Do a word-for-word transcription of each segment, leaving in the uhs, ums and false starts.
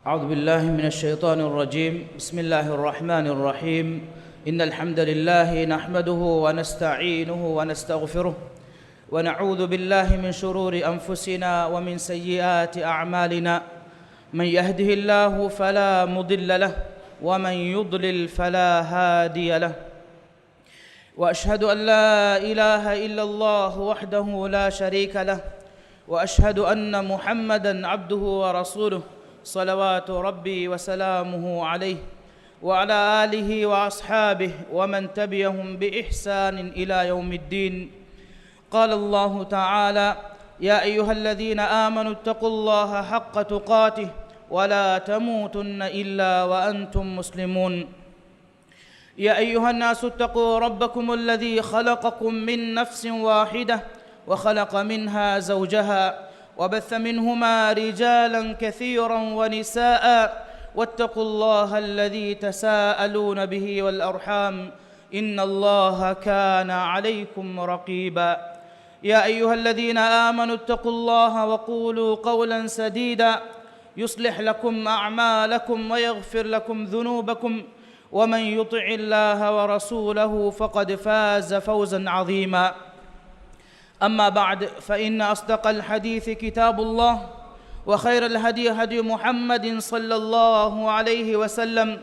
أعوذ بالله من الشيطان الرجيم. بسم الله الرحمن الرحيم. إن الحمد لله نحمده ونستعينه ونستغفره، ونعوذ بالله من شرور أنفسنا ومن سيئات أعمالنا. من يهده الله فلا مضل له، ومن يضلل فلا هادي له. وأشهد أن لا إله إلا الله وحده لا شريك له، وأشهد أن محمدا عبده ورسوله، صلوات ربي وسلامه عليه، وعلى آله وأصحابه ومن تبعهم بإحسان إلى يوم الدين. قال الله تعالى: يا أيها الذين آمنوا اتقوا الله حق تقاته ولا تموتن إلا وأنتم مسلمون. يا أيها الناس اتقوا ربكم الذي خلقكم من نفس واحدة وخلق منها زوجها وبث منهما رجالا كثيرا ونساء واتقوا الله الذي تساءلون به والأرحام إن الله كان عليكم رقيبا. يا أيها الذين آمنوا اتقوا الله وقولوا قولا سديدا يصلح لكم أعمالكم ويغفر لكم ذنوبكم ومن يطع الله ورسوله فقد فاز فوزا عظيما. أما بعد، فإن أصدق الحديث كتاب الله، وخير الهدي هدي محمد صلى الله عليه وسلم،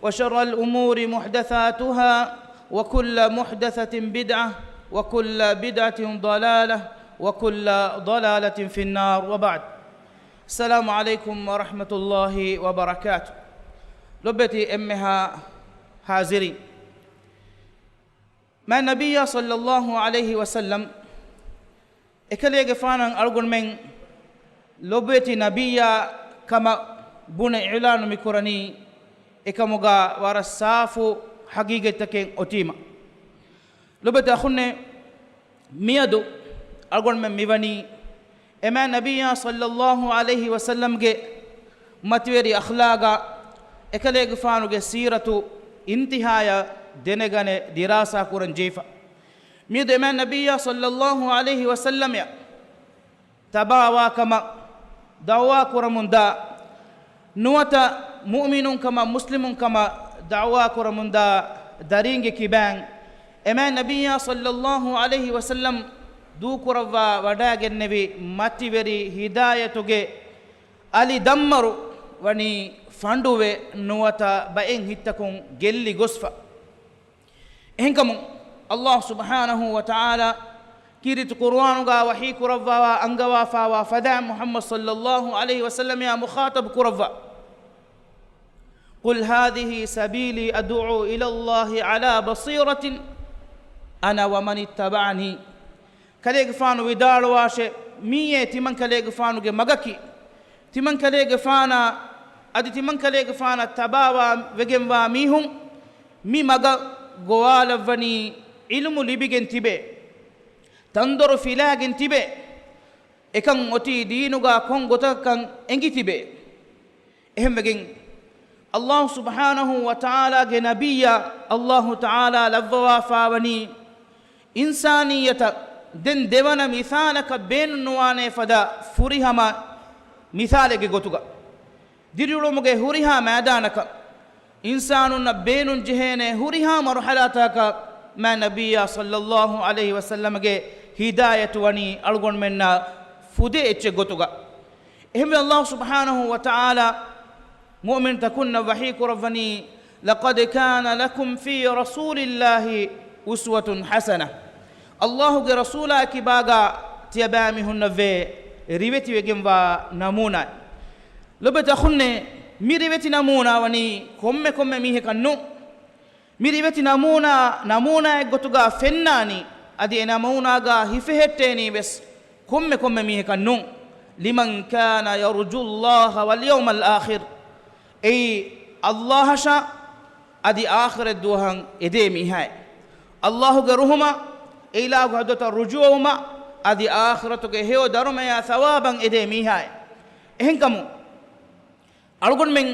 وشر الأمور محدثاتها، وكل محدثة بدعة، وكل بدعة ضلالة، وكل ضلالة في النار، وبعد. السلام عليكم ورحمة الله وبركاته. ލޮބުވެތި އެންމެހާ ހާޒިރީން. މާތް ނަބިއްޔާ ޞައްލައްލާހު ޢަލައިހި ވަސައްލަމް އެކަލޭގެފާނަށް އަޅުގަނޑުމެން ލޮބުވެތި ނަބިއްޔާ ކަމަށް ބުނެ އިޢުލާނު މި ކުރަނީ އެކަމުގަ ވަރަށް ސާފު ހަގީގަތްތަކެއް އޮތީމަ. ލޮބުވެތި އަޚުންނޭ، މިއަދު އަޅުގަނޑުމެން މިވަނީ އެ މާތް ނަބިއްޔާ ޞައްލައްލާހު ޢަލައިހި ވަސައްލަމްގެ މަތިވެރި އަޚްލާގާ އެކަލޭގެފާނުގެ ސީރަތު އިންތިހާޔަށް ދެނެގަނެ ދިރާސާ ކުރަން ޖެހިފަ. މިއަދު އެ މާތް ނަބިއްޔާ ޞައްލައްލާހު ޢަލައިހި ވަސައްލަމްއަށް ތަބާވާ ކަމަށް ދަޢުވާ ކުރަމުންދާ، ނުވަތަ މުއުމިނުން ކަމަށް، މުސްލިމުން ކަމަށް ދަޢުވާ ކުރަމުންދާ ދަރީންގެ ކިބައިން، އެ މާތް ނަބިއްޔާ ޞައްލައްލާހު ޢަލައިހި ވަސައްލަމް ދޫކުރައްވާ ވަޑައިގެންނެވި މަތިވެރި ހިދާޔަތުގެ އަލި ދަންމަރު ވަނީ ފަނޑުވެ، ނުވަތަ ބައެއް ހިތްތަކުން ގެއްލި ގޮސްފަ. އެހެންކަމުން، ﷲ ސުބްޙާނަހޫ ވަތަޢާލާ ކީރިތި ޤުރުއާނުގާ ވަޙީ ކުރައްވާވާ އަންގަވާފާވާ ފަދައިން މުޙައްމަދު ޞައްލައްލާހު ޢަލައިހި ވަސައްލަމައާ މުޚާޠަބު ކުރައްވާ، قل هذه سبيلي أدعو إلى الله على بصيرة أنا ومن اتبعني. ކަލޭގެފާނު ވިދާޅުވާށޭ، މިއީ ތިމަން ކަލޭގެފާނުގެ މަގަކީ. ތިމަން ކަލޭގެފާނާ އަދި ތިމަން ކަލޭގެފާނަށް ތަބާވާ ވެގެންވާ މީހުން މި މަގަށް ގޮވާލައްވަނީ ޢިލްމު ލިބިގެން ތިބެ، ތަންދޮރު ފިލާގެން ތިބެ، އެކަން އޮތީ ދީނުގާ ކޮން ގޮތަކަށް އެނގި ތިބެ. އެހެންވެގެން، ﷲ ސުބްޙާނަހޫ ވަތަޢާލާގެ ނަބިއްޔާ ﷲ ތަޢާލާ ލައްވަވާފާވަނީ އިންސާނިއްޔަތަށް ދެން ދެވަނަ މިސާލަކަށް ބޭނުންނުވާނޭ ފަދަ ފުރިހަމަ މިސާލެއްގެ ގޮތުގަ. ދިރިއުޅުމުގެ ހުރިހާ މައިދާނަކަށް އިންސާނުންނަށް ބޭނުން ޖެހޭނެ ހުރިހާ މަރުޙަލާތަކަށް މާތް ނަބިއްޔާ ޞައްލައްލާހު ޢަލައިހި ވަސައްލަމްގެ ހިދާޔަތު ވަނީ އަޅުގަނޑުމެންނަށް ފުދޭ އެއްޗެއް ގޮތުގަ. އެހެންވެ، ﷲ ސުބްޙާނަހޫ ވަތަޢާލާ މުއުމިންތަކުންނަށް ވަޙީ ކުރައްވަނީ، لقد كان لكم في رسول الله أسوة حسنة. ﷲގެ ރަސޫލާ ކިބާގާ ތިޔަބައިމީހުންނަށްވޭ ރިވެތިވެގެންވާ ނަމޫނާ. ލޮބުވެތި އަޚުންނޭ، މި ރިވެތި ނަމޫނާ ވަނީ ކޮންމެ ކޮންމެ މީހަކަށް ނޫން. މި ރިވެތި ނަމޫނާ، ނަމޫނާއެއްގޮތުގާ ފެންނާނީ، އަދި އެ ނަމޫނާގާ ހިފެހެއްޓޭނީ ވެސް ކޮންމެ ކޮންމެ މީހަކަށް ނޫން. لمن كان يرجو الله واليوم الآخر. އެއީ، ﷲ އަށާ އަދި އާޚިރަތް ދުވަހަށް އެދޭ މީހާއެއް. ﷲގެ ރުހުމަށް، އެ އިލާހުގެ ޙަޟްރަތަށް ރުޖޫޢަވުމަށް، އަދި އާޚިރަތުގެ ހެޔޮ ދަރުމަޔާ ޘަވާބަށް އެދޭ މީހާއެއް. އެހެންކަމުން، އަޅުގަނޑުމެން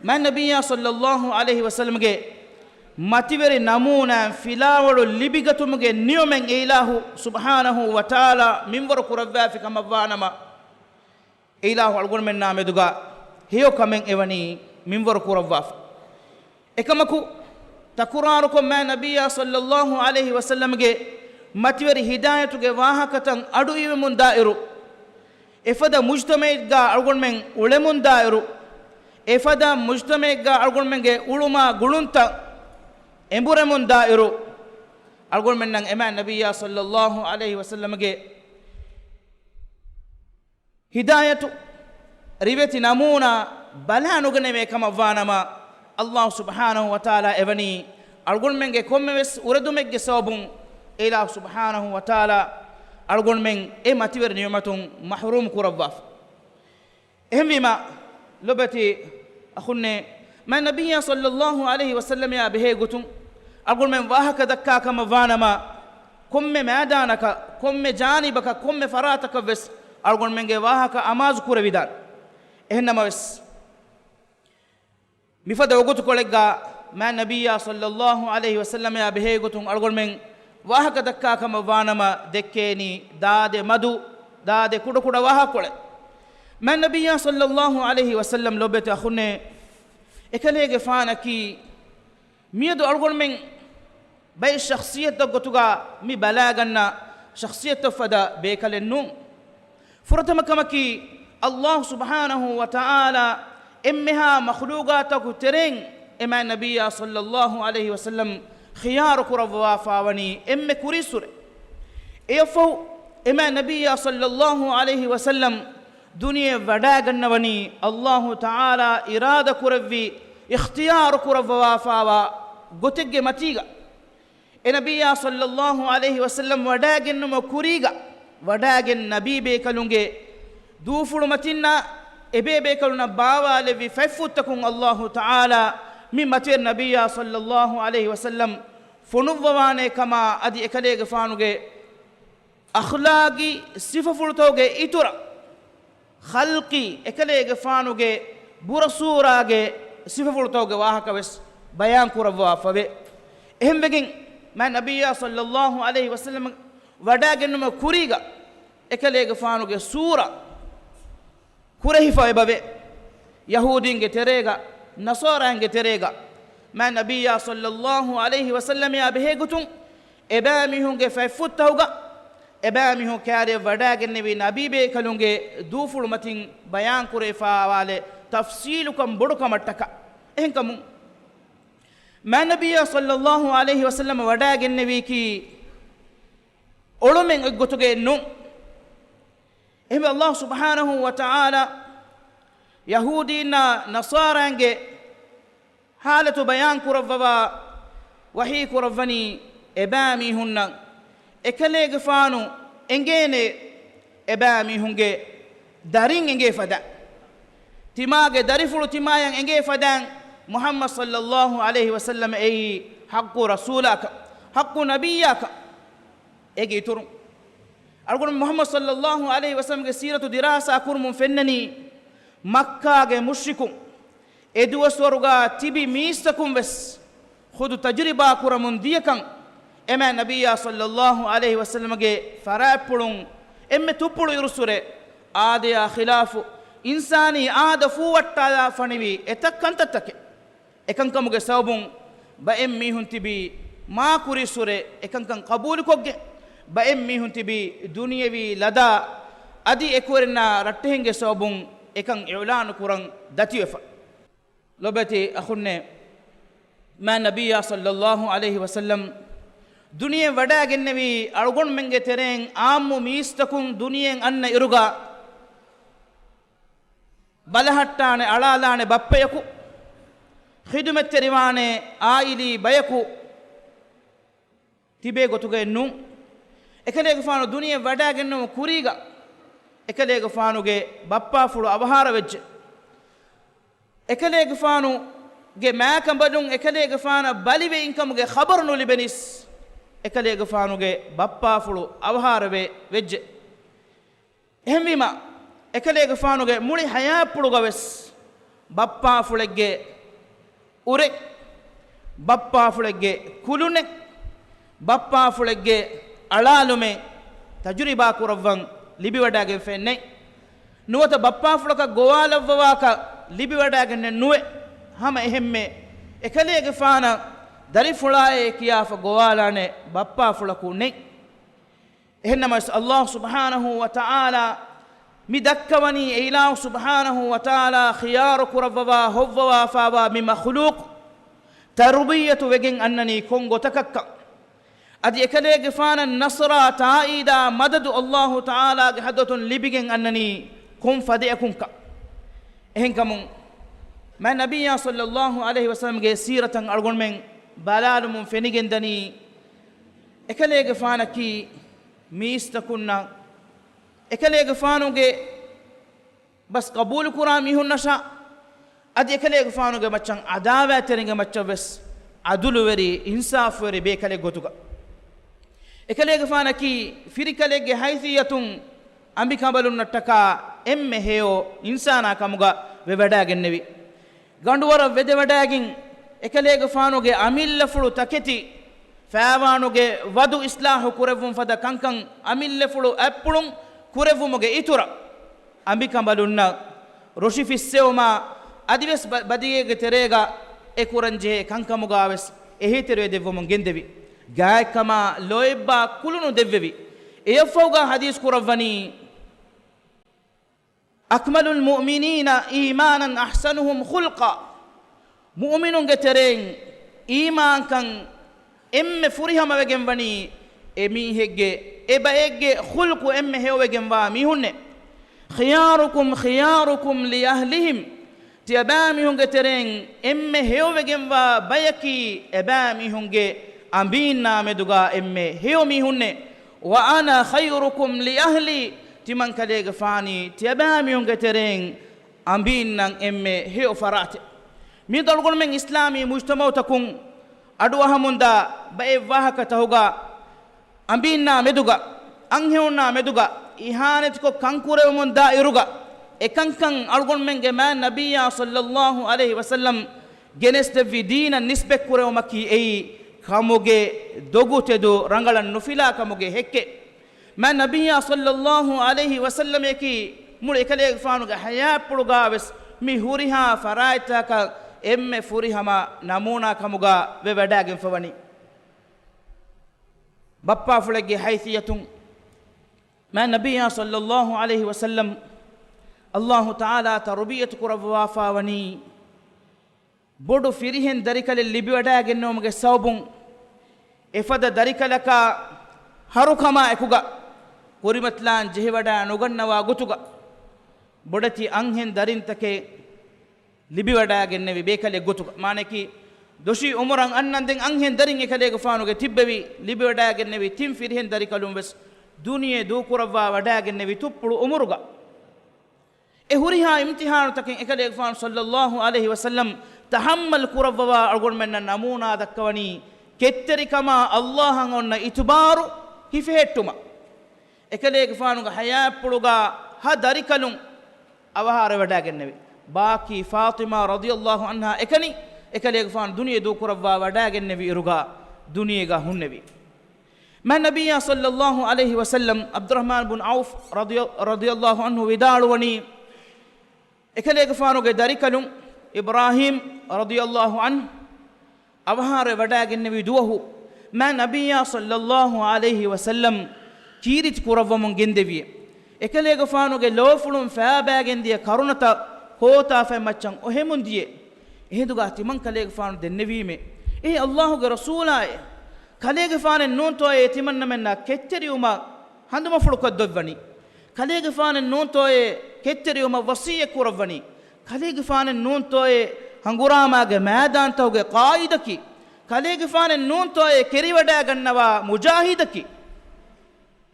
މާތް ނަބިއްޔާ ޞައްލައްލާހު ޢަލައިހި ވަސައްލަމްގެ މަތިވެރި ނަމޫނާއިން ފިލާވަޅު ލިބިގަތުމުގެ ނިޢުމަތް އެ އިލާހު ސުބްޙާނަހޫ ވަތަޢާލާ މިންވަރު ކުރައްވާފި ކަމަށްވާނަމަ، އެ އިލާހު އަޅުގަނޑުމެންނާ މެދުގަ ހެޔޮ ކަމެއް އެވަނީ މިންވަރު ކުރައްވާފަ. އެކަމަކު، ތަކުރާރުކޮށް މާތް ނަބިއްޔާ ޞައްލައްލާހު ޢަލައިހި ވަސައްލަމްގެ މަތިވެރި ހިދާޔަތުގެ ވާހަކަތައް އަޑުއިވެމުން ދާއިރު، އެފަދަ މުޖްތަމަޢެއްގާ އަޅުގަނޑުމެން އުޅެމުން ދާއިރު، އެފަދަ މުޖްތަމަޢެއްގާ އަޅުގަނޑުމެންގެ އުޅުމާ ގުޅުންތައް އެނބުރެމުން ދާއިރު، އަޅުގަނޑުމެންނަށް އެ މާތް ނަބިއްޔާ ޞައްލައްލާހު ޢަލައިހި ވަސައްލަމްގެ ހިދާޔަތު، ރިވެތި ނަމޫނާ ބަލާނުގަނެވޭ ކަމަށްވާނަމަ، ﷲ ސުބްޙާނަހު ވަތަޢާލާ އެވަނީ އަޅުގަނޑުމެންގެ ކޮންމެވެސް އުރެދުމެއްގެ ސަބަބުން އެ ﷲ ސުބްޙާނަހު ވަތަޢާލާ އަޅުގަނޑުމެން އެ މަތިވެރި ނިޢުމަތުން މަޙްރޫމް ކުރައްވާފަ. އެހެންވީމަ، ލޮބެތި އަޚުންނޭ، މާތް ނަބިއްޔާ ޞައްލައްލާހު ޢަލައިހި ވަސައްލަމްއާ ބެހޭ ގޮތުން އަޅުގަނޑުމެން ވާހަކަ ދައްކާ ކަމަށް ވާނަމަ، ކޮންމެ މައިދާނަކަށް، ކޮންމެ ޖާނިބަކަށް، ކޮންމެ ފަރާތަކަށް ވެސް އަޅުގަނޑުމެންގެ ވާހަކަ އަމާޒު ކުރެވިދާނެ. އެހެންނަމަވެސް، މިފަދަ ވަގުތުކޮޅެއްގާ މާތް ނަބިއްޔާ ޞައްލައްލާހު ޢަލައިހި ވަސައްލަމްއާ ބެހޭ ގޮތުން އަޅުގަނޑުމެން ވާހަކަ ދައްކާ ކަމަށް ވާނަމަ، ދެއްކޭނީ ދާދެ މަދު، ދާދެ ކުޑަކުޑަ ވާހަކަކޮޅެއް. މާތް ނަބިއްޔާ ޞައްލައްލާހު ޢަލައިހި ވަސައްލަމް، ލޮބެތި އަޚުންނޭ، އެކަލޭގެފާނަކީ މިއަދު އަޅުގަނޑުމެން ބައެއް ޝަޚްޞިއްޔަތްތައް ގޮތުގާ މި ބަލާގަންނަ ޝަޚްޞިއްޔަތްތައް ފަދަ ބޭކަލެއް ނޫން. ފުރަތަމަ ކަމަކީ، ﷲ ސުބްޙާނަހު ވަތަޢާލާ އެންމެހާ މަޚްލޫޤާތަކު ތެރެއިން އެ މާތް ނަބިއްޔާ ޞައްލައްލާހު ޢަލައިހި ވަސައްލަމް ޚިޔާރު ކުރައްވާފާވަނީ އެންމެ ކުރީއްސުރެ. އެއަށްފަހު އެ މާތް ނަބިއްޔާ ޞައްލައްލާހު ޢަލައިހި ވަސައްލަމް ދުނިޔެ ވަޑާގަންނަވަނީ ﷲ ތަޢާލާ އިރާދަ ކުރެއްވި، އިޚްތިޔާރު ކުރައްވަވާފާވާ ގޮތެއްގެ މަތީގަ. އެ ނަބިއްޔާ ޞައްލައްލާހު ޢަލައިހި ވަސައްލަމް ވަޑާގެންނުމަށް ކުރީގަ، ވަޑާގެން ނަބީ ބޭކަލުންގެ ދޫފުޅުމަތިންނާ އެބޭބޭކަލުންނަށް ބާވާލެއްވި ފަތްފުށްތަކުން ﷲ ތަޢާލާ މި މަތިވެރި ނަބިއްޔާ ޞައްލައްލާހު ޢަލައިހި ވަސައްލަމް ފޮނުއްވަވާނޭ ކަމާ، އަދި އެކަލޭގެފާނުގެ އަޚްލާޤީ ސިފަފުޅުތަކުގެ އިތުރަށް، ޚަލްޤީ، އެކަލޭގެފާނުގެ ބުރަސޫރާގެ ސިފަފުޅުތަކުގެ ވާހަކަ ވެސް ބަޔާން ކުރައްވާފަވޭ. އެހެންވެގެން، މާތް ނަބިއްޔާ ޞައްލައްލާހު ޢަލައިހި ވަސައްލަމް ވަޑާގެންނުމަށް ކުރީގަ، އެކަލޭގެފާނުގެ ސޫރަ ކުރެހިފަ އެބަވޭ. ޔަހޫދީންގެ ތެރޭގަ، ނަޞާރާއިންގެ ތެރޭގަ، މާތް ނަބިއްޔާ ޞައްލައްލާހު ޢަލައިހި ވަސައްލަމްއާ ބެހޭގޮތުން، އެބައިމީހުންގެ ފަތްފުށްތަކުގަ، އެބައިމީހުން ކާރިއަށް ވަޑާގެންނެވި ނަބީބޭކަލުންގެ ދޫފުޅުމަތިން ބަޔާންކުރެވިފާވާލެއް ތަފްޞީލުކަން ބޮޑުކަމަށްޓަކާ. އެހެންކަމުން، މާތް ނަބިއްޔާ ޞައްލައްލާހު ޢަލައިހި ވަސައްލަމަ ވަޑާގެންނެވީކީ އޮޅުމެއް އޮތްގޮތުގައެއް ނޫން. އެހެންވެ، ﷲ ސުބްޙާނަހު ވަތަޢާލާ ޔަހޫދީންނާ ނަޞާރާއިންގެ ޙާލަތު ބަޔާން ކުރައްވަވާ ވަޙީ ކުރައްވަނީ އެބައިމީހުންނަށް އެކަލޭގެފާނު އެނގޭނެ، އެބައިމީހުންގެ ދަރިން އެނގޭ ފަދަ، ތިމާގެ ދަރިފުޅު ތިމާޔަށް އެނގޭ ފަދައިން މުޙައްމަދު ޞައްލައްލާހު ޢަލައިހި ވަސައްލަމަ އެއީ ޙައްޤު ރަސޫލާކަން، ޙައްޤު ނަބިއްޔާކަން. އޭގެ އިތުރުން، އަޅުގަނޑު މުޙައްމަދު ޞައްލައްލާހު ޢަލައިހި ވަސައްލަމްގެ ސީރަތު ދިރާސާ ކުރުމުން ފެންނަނީ، މައްކާގެ މުޝްރިކުން، އެ ދުވަސްވަރުގާ ތިބި މީސްތަކުން ވެސް ޚުދު ތަޖުރިބާ ކުރަމުން ދިޔަކަން، އެ މާތް ނަބިއްޔާ ޞައްލައްލާހު ޢަލައިހި ވަސައްލަމްގެ ފަރާތްޕުޅުން އެންމެ ތުއްޕުޅު އިރުއްސުރެ، އާދަޔާ ޚިލާފު، އިންސާނީ އާދަ ފޫވައްޓާލާފަނިވި އެތައް ކަންތައްތަކެއް. އެކަންކަމުގެ ސަބަބުން ބައެއް މީހުން ތިބީ މާ ކުރީއްސުރެ އެކަންކަން ޤަބޫލުކޮށްގެން، ބައެއް މީހުން ތިބީ ދުނިޔެވީ ލަދާ އަދި އެކުވެރިންނާ ރައްޓެހިންގެ ސަބަބުން އެކަން އިޢުލާނު ކުރަން ދަތިވެފަ. ލޮބެތި އަޚުންނޭ، މާތް ނަބިއްޔާ ޞައްލައްލާހު ޢަލައިހި ވަސައްލަމް ދުނިޔެ ވަޑާގެންނެވީ އަޅުގަނޑުމެންގެ ތެރެއިން ޢާއްމު މީސްތަކުން ދުނިޔެއަށް އަންނަ އިރުގަ، ބަލަހައްޓާނެ އަޅާލާނެ ބައްޕަޔަކު، ޚިދުމަތްތެރިވާނެ ޢާއިލީ ބަޔަކު ތިބޭ ގޮތުގައެއް ނޫން. އެކަލޭގެފާނު ދުނިޔެ ވަޑާގެންނެވުން ކުރީގަ، އެކަލޭގެފާނުގެ ބައްޕާފުޅު އަވަހާރަވެއްޖެ. އެކަލޭގެފާނުގެ މާކަނބަލުން އެކަލޭގެފާނަށް ބަލިވެ އިންކަމުގެ ޚަބަރު ނުލިބެނީސް، އެކަލޭގެފާނުގެ ބައްޕާފުޅު އަވަހާރަވެ ވެއްޖެ. އެހެންވީމަ، އެކަލޭގެފާނުގެ މުޅި ޙަޔާތްޕުޅުގަވެސް ބައްޕާފުޅެއްގެ އުރެ، ބައްޕާފުޅެއްގެ ކުލުނެއް، ބައްޕާފުޅެއްގެ އަޅާލުމެއް ތަޖުރިބާ ކުރައްވަން ލިބިވަޑާގެންފައެއް ނެތް. ނުވަތަ ބައްޕާފުޅަކަށް ގޮވާލައްވަވާކަށް ލިބިވަޑައިގެންނެއް ނުވޭ. ހަމަ އެހެންމެ އެކަލޭގެފާނަށް ދަރިފުޅާއޭ ކިޔާފަ ގޮވާލާނެ ބައްޕާފުޅަކު ނެތް. އެހެންނަމަވެސް އައްލާހު ސުބްޙާނަހޫ ވަތަޢާލާ މި ދައްކަވަނީ އެ އިލާހު ސުބްޙާނަހޫ ވަތަޢާލާ ޚިޔާރު ކުރައްވަވާ ހޮއްވަވާފާވާ މި މަޚުލޫޤު ތަރުބިއްޔަތު ވެގެން އަންނަނީ ކޮން ގޮތަކަށްކަން. އަދި އެކަލޭގެފާނަށް ނަޞްރާ، ތާއީދާ، މަދަދު އައްލާހު ތަޢާލާގެ ޙަޟްރަތުން ލިބިގެން އަންނަނީ ކޮން ފަދައަކުންކަން. އެހެންކަމުން މާތް ނަބިއްޔާ ޞައްލައްލާހު ޢަލައިހި ވަސައްލަމްގެ ސީރަތަށް އަޅުގަނޑުމެން ބަލާލުމުން ފެނިގެންދަނީ، އެކަލޭގެފާނަކީ މީސްތަކުންނަށް، އެކަލޭގެފާނުގެ ބަސް ޤަބޫލުކުރާ މީހުންނަށާ، އަދި އެކަލޭގެފާނުގެ މައްޗަށް ޢަދާވާތްތެރިންގެ މައްޗަށް ވެސް ޢަދުލުވެރި، އިންސާފުވެރި ބޭކަލެއް ގޮތުގަ. އެކަލޭގެފާނަކީ ފިރިކަލެއްގެ ހައިސިއްޔަތުން އަނބިކަނބަލުންނަށްޓަކާ އެންމެ ހެޔޮ އިންސާނާ ކަމުގަ ވެވަޑައިގެންނެވި. ގަނޑުވަރަށް ވެދެވަޑައިގެން އެކަލޭގެފާނުގެ އަމިއްލަފުޅު ތަކެތި، ފާވާނުގެ ވަދު އިޞްލާޙު ކުރެއްވުން ފަދަ ކަންކަން، އަމިއްލަފުޅު އަތްޕުޅުން ކުރެއްވުމުގެ އިތުރަށް، އަނބިކަނބަލުންނަށް ރޮށި ފިއްސެވުމާ އަދިވެސް ބަ-، ބަދިގޭގެ ތެރޭގަ އެ ކުރަންޖެހޭ ކަންކަމުގާވެސް އެހީތެރިވެ ދެއްވަމުން ގެންދެވި. ގާތްކަމާ ލޯތްބާ ކުލުނު ދެއްވެވި. އެއަށްފަހުގާ ޙަދީޘް ކުރައްވަނީ، أكمل المؤمنين إيمانا أحسنهم خلقا. މުއުމިނުންގެ ތެރެއިން އީމާންކަން އެންމެ ފުރިހަމަވެގެން ވަނީ އެ މީހެއްގެ، އެ ބައެއްގެ ޚުލްޤު އެންމެ ހެޔޮވެގެންވާ މީހުންނޭ. خياركم خياركم لأهلهم. ތިޔަބައިމީހުންގެ ތެރެއިން އެންމެ ހެޔޮވެގެންވާ ބަޔަކީ އެބައިމީހުންގެ އަނބީންނާ މެދުގާ އެންމެ ހެޔޮ މީހުންނޭ. وأنا خيركم لأهلي. ތިމަންކަލޭގެފާނީ ތިޔަބައިމީހުންގެ ތެރެއިން އަނބީންނަށް އެންމެ ހެޔޮ ފަރާތެއް. މިއަދު އަޅުގަނޑުމެން އިސްލާމީ މުޖްތަމަޢުތަކުން އަޑުއަހަމުންދާ ބައެއް ވާހަކަތަހުގަ އަނބީންނާ މެދުގަ، އަންހެނުންނާ މެދުގަ އިހާނެތިކޮށް ކަންކުރެވެމުންދާ އިރުގަ، އެކަންކަން އަޅުގަނޑުމެންގެ މާތް ނަބިއްޔާ ޞައްލައްލާހު ޢަލައިހި ވަސައްލަމް ގެނެސްދެއްވި ދީނަށް ނިސްބަތްކުރެވުމަކީ އެއީ ކަމުގެ ދޮގުތެދު ރަނގަޅަށް ނުފިލާ ކަމުގެ ހެއްކެއް. މާތް ނަބިއްޔާ ޞައްލައްލާހު ޢަލައިހި ވަސައްލަމަކީ މުޅި އެކަލޭގެފާނުގެ ޙަޔާތްޕުޅުގާވެސް މި ހުރިހާ ފަރާތްތަކަށް އެންމެ ފުރިހަމަ ނަމޫނާ ކަމުގާ ވެވަޑައިގެންފަވަނީ. ބައްޕާފުޅެއްގެ ހައިސިއްޔަތުން މާތް ނަބިއްޔާ ޞައްލައްލާހު ޢަލައިހި ވަސައްލަމް އައްލާހު ތަޢާލާ ތަރުބިޔަތު ކުރައްވާފާވަނީ، ބޮޑު ފިރިހެން ދަރިކަލެއް ލިބިވަޑައިގެންނެވުމުގެ ސަބަބުން، އެފަދަ ދަރިކަލަކާ ހަރުކަމާ އެކުގަ ކުރިމަތިލާން ޖެހިވަޑައި ނުގަންނަވާ ގޮތުގަ، ބޮޑެތި އަންހެން ދަރިންތަކެއް ލިބިވަޑައިގެންނެވި ބޭކަލެއް ގޮތުގަ، މާނައަކީ، ދޮށީ އުމުރަށް އަންނަންދެން އަންހެން ދަރިން އެކަލޭގެފާނުގެ ތިއްބެވި، ލިބިވަޑައިގެންނެވި ތިން ފިރިހެން ދަރިކަލުން ވެސް ދުނިޔެ ދޫކުރައްވާ ވަޑައިގެންނެވި ތުއްޕުޅު އުމުރުގަ، އެ ހުރިހާ އިމްތިޙާނުތަކެއް އެކަލޭގެފާނު ޞައްލައްލާހު ޢަލައިހި ވަސައްލަމް ތަޙައްމަލް ކުރައްވަވާ އަޅުގަނޑުމެންނަށް ނަމޫނާ ދައްކަވަނީ، ކެތްތެރިކަމާ އައްލާހަށް އޮންނަ އިތުބާރު ހިފެހެއްޓުމަށް. އެކަލޭގެފާނުގެ ޙަޔާތްޕުޅުގާ ހަ ދަރިކަލުން އަވަހާރަވެވަޑައިގެންނެވި. ބާކީ ފާޠިމާ ރަޟިޔައްލާހު ޢަންހާ އެކަނި، އެކަލޭގެފާނު ދުނިޔެ ދޫކުރައްވާ ވަޑައިގެންނެވި އިރުގާ ދުނިޔޭގާ ހުންނެވި. މާތް ނަބިއްޔާ ޞައްލައްލާހު ޢަލައިހި ވަސައްލަމް ޢަބްދުއްރަޙްމާން ބުން ޢައުފް ރަޟިޔަ-، ރަޟިޔައްލާހު ޢަންހު ވިދާޅުވަނީ، އެކަލޭގެފާނުގެ ދަރިކަލުން އިބްރާހީމް ރަޟިޔައްލާހު ޢަންހު އަވަހާރަވެ ވަޑައިގެންނެވި ދުވަހު، މާތް ނަބިއްޔާ ޞައްލައްލާހު ޢަލައިހި ވަސައްލަމް ކީރިތި ކުރައްވަމުން ގެންދެވިއޭ. އެކަލޭގެފާނުގެ ލޯފުޅުން ފައިބައިގެންދިޔަ ކަރުނަތައް ހޯތާފަތް މައްޗަށް އޮހެމުން ދިޔޭ. އެހިނދުގާ ތިމަން ކަލޭގެފާނު ދެންނެވީމޭ، އޭ އައްލާހުގެ ރަސޫލާއޭ، ކަލޭގެފާނެއް ނޫންތޯއޭ ތިމަންނަމެންނާ ކެތްތެރިވުމަށް ހަނދުމަފުޅު ކޮށްދޮށްވަނީ؟ ކަލޭގެފާނެއް ނޫންތޯއޭ ކެތްތެރިވުމަށް ވަޞިއްޔަތް ކުރައްވަނީ؟ ކަލޭގެފާނެއް ނޫންތޯއޭ ހަނގުރާމާގެ މައިދާންތަކުގެ ޤާއިދަކީ؟ ކަލޭގެފާނެއް ނޫންތޯއޭ ކެރިވަޑައިގަންނަވާ މުޖާހިދަކީ؟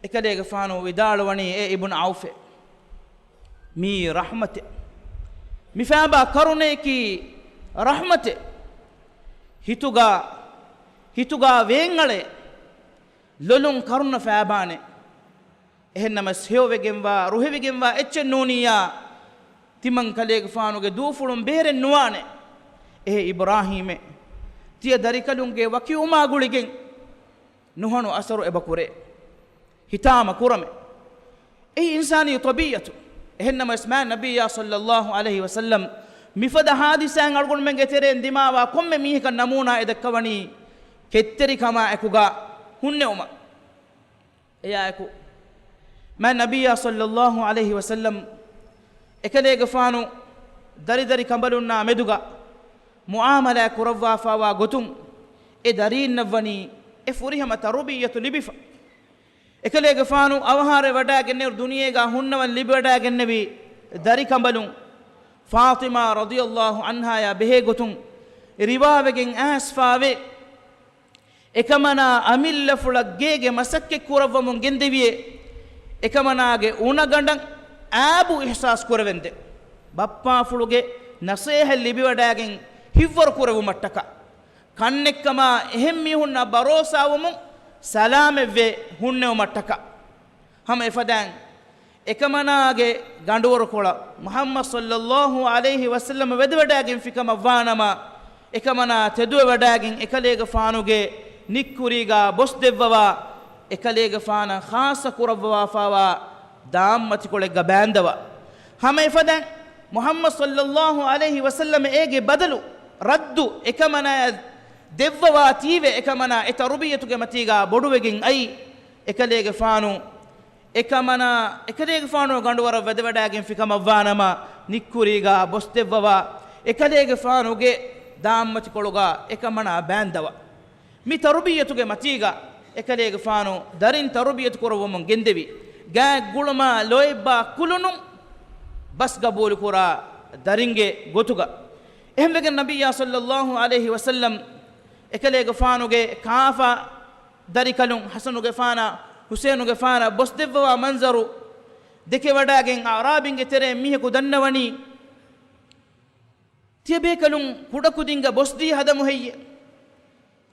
އެކަލޭގެފާނު ވިދާޅުވަނީ، އޭ އިބްނު ޢައުފޭ، މީ ރަޙްމަތެއް. މި ފައިބާ ކަރުނަޔަކީ ރަޙްމަތެއް. ހިތުގާ، ހިތުގާ ވޭންއަޅޭ، ލޮލުން ކަރުނަ ފައިބާނެ. އެހެންނަމަސް ހެޔޮވެގެންވާ، ރުހެވިގެންވާ އެއްޗެއް ނޫނިއްޔާ، ތިމަން ކަލޭގެފާނުގެ ދޫފުޅުން ބޭރެއް ނުވާނެ. އެހެ އިބްރާހީމޭ، ތިޔަ ދަރިކަލުންގެ ވަކިވުމާ ގުޅިގެން ނުހަނު އަސަރު އެބަކުރޭ. ހިތާމަ ކުރަމޭ. އެއީ އިންސާނީ ޠަބީޢަތު. އެހެންނަމަސް މާތް ނަބިއްޔާ ޞައްލައްލާހު ޢަލައިހި ވަސައްލަމް މިފަދަ ހާދިސާއިން އަޅުގަނޑުމެންގެ ތެރެއިން ދިމާވާ ކޮންމެ މީހަކަށް ނަމޫނާ އެ ދައްކަވަނީ ކެތްތެރިކަމާ އެކުގަ ހުންނެވުމަށް. އެއާއެކު، މާތް ނަބިއްޔާ ޞައްލައްލާހު ޢަލައިހި ވަސައްލަމް އެކަލޭގެފާނު ދަރިދަރި ކަނބަލުންނާ މެދުގަ މުޢާމަލާތް ކުރައްވާފާވާ ގޮތުން، އެ ދަރީންނަށްވަނީ އެ ފުރިހަމަ ތަރުބިއްޔަތު ލިބިފަ. އެކަލޭގެފާނު އަވަހާރަވެވަޑައިގެންނެވި ދުނިޔޭގަ ހުންނަވަން ލިބިވަޑައިގެންނެވި ދަރިކަނބަލުން، ފާޠިމާ ރަޟިޔައްލާހު ޢަންހާޔާ ބެހޭ ގޮތުން ރިވާވެގެން އައިސްފާވޭ. އެކަމަނާ އަމިއްލަފުޅަށް ގޭގެ މަސައްކަތް ކުރައްވަމުން ގެންދެވިއޭ. އެކަމަނާގެ އުނަގަނޑަށް އާބު އިޙްސާސް ކުރެވެންދެން. ބައްޕާފުޅުގެ ނަޞޭޙަތް ލިބިވަޑައިގެން ހިތްވަރު ކުރެވުމަށްޓަކާ. ކަންނެއްކަމާ އެހެން މީހުންނާ ބަރޯސާވުމުން ސަލާމަތްވެ ހުންނެވުމަށްޓަކާ. ހަމަ އެފަދައިން އެކަމަނާގެ ގަނޑުވަރުކޮޅަށް މުޙައްމަދު ޞައްލައްލާހު ޢަލައިހި ވަސައްލަމަ ވެދެވަޑައިގެންފިކަމަށްވާނަމަ، އެކަމަނާ ތެދުވެވަޑައިގެން އެކަލޭގެފާނުގެ ނިއްކުރީގާ ބޮސްދެއްވަވާ، އެކަލޭގެފާނަށް ޚާއްޞަކުރައްވާފާވާ ދާންމަތިކޮޅެއްގަ ބާންދަވާ. ހަމަ އެފަދައިން މުޙައްމަދު ޞައްލައްލާހު ޢަލައިހި ވަސައްލަމަ އޭގެ ބަދަލު ރައްދު އެކަމަނާޔަށް ދެއްވަވާތީވެ، އެކަމަނާ އެ ތަރުބިއްޔަތުގެ މަތީގާ ބޮޑުވެގެން އައީ. އެކަލޭގެފާނު އެކަމަނާ، އެކަލޭގެފާނު ގަނޑުވަރަށް ވެދެވަޑައިގެންފިކަމަށްވާނަމަ، ނިއްކުރީގާ ބޮސްދެއްވަވާ، އެކަލޭގެފާނުގެ ދާންމަތިކޮޅުގާ އެކަމަނާ ބާންދަވާ. މި ތަރުބިއްޔަތުގެ މަތީގަ އެކަލޭގެފާނު ދަރިން ތަރުބިއްޔަތު ކުރައްވަމުން ގެންދެވި، ގާތް ގުޅުމާ ލޯތްބާ ކުލުނު ބަސް ގަބޫލުކުރާ ދަރިންގެ ގޮތުގަ. އެހެންވެގެން ނަބިއްޔާ ޞައްލައްލާހު ޢަލައިހި ވަސައްލަމް އެކަލޭގެފާނުގެ ކާފަ ދަރިކަލުން ޙަސަނުގެފާނާ ޙުސައިނުގެފާނާ ބޮސްދެއްވަވާ މަންޒަރު ދެކެވަޑައިގެން އަޢުރާބީންގެ ތެރެއިން މީހަކު ދަންނަވަނީ، ތިޔަބޭކަލުން ކުޑަކުދިންގަ ބޮސްދީ ހަދަމު ހެއްޔޭ؟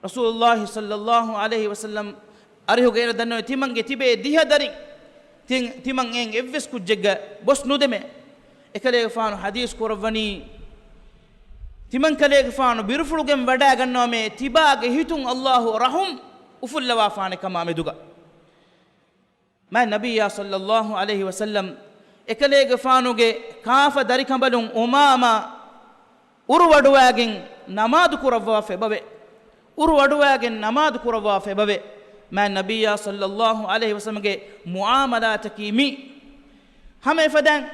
ރަސޫލުﷲ ޞައްލައްލާހު ޢަލައިހި ވަސައްލަމް އަރިހުގައި އޭނަ ދަންނަވަނީ ތިމަންގެ ތިބޭ ދިހަ ދަރިން، ތި-، ތިމަން އެއިން އެއްވެސް ކުއްޖެއްގަ ބޮސް ނުދެމޭ. އެކަލޭގެފާނު ޙަދީޘް ކުރައްވަނީ، ތިމަން ކަލޭގެފާނު ބިރުފުޅުގެން ވަޑައިގަންނަވަމޭ، ތިބާގެ ހިތުން ﷲ ރަޙުމް އުފުއްލަވާފާނެ ކަމާ މެދުގަ. މާތް ނަބިއްޔާ ޞައްލައްލާހު ޢަލައިހި ވަސައްލަމް އެކަލޭގެފާނުގެ ކާފަ ދަރިކަނބަލުން އުމާމާ އުރުވަޑުވާގެން ނަމާދު ކުރައްވާފަ އެބަވޭ. އުރުވަޑުވާގެން ނަމާދު ކުރައްވާފަ އެބަވޭ. މާތް ނަބިއްޔާ ޞައްލައްލާހު ޢަލައިހި ވަސައްލަމްގެ މުޢާމަލާތަކީ މީ. ހަމަ އެފަދައިން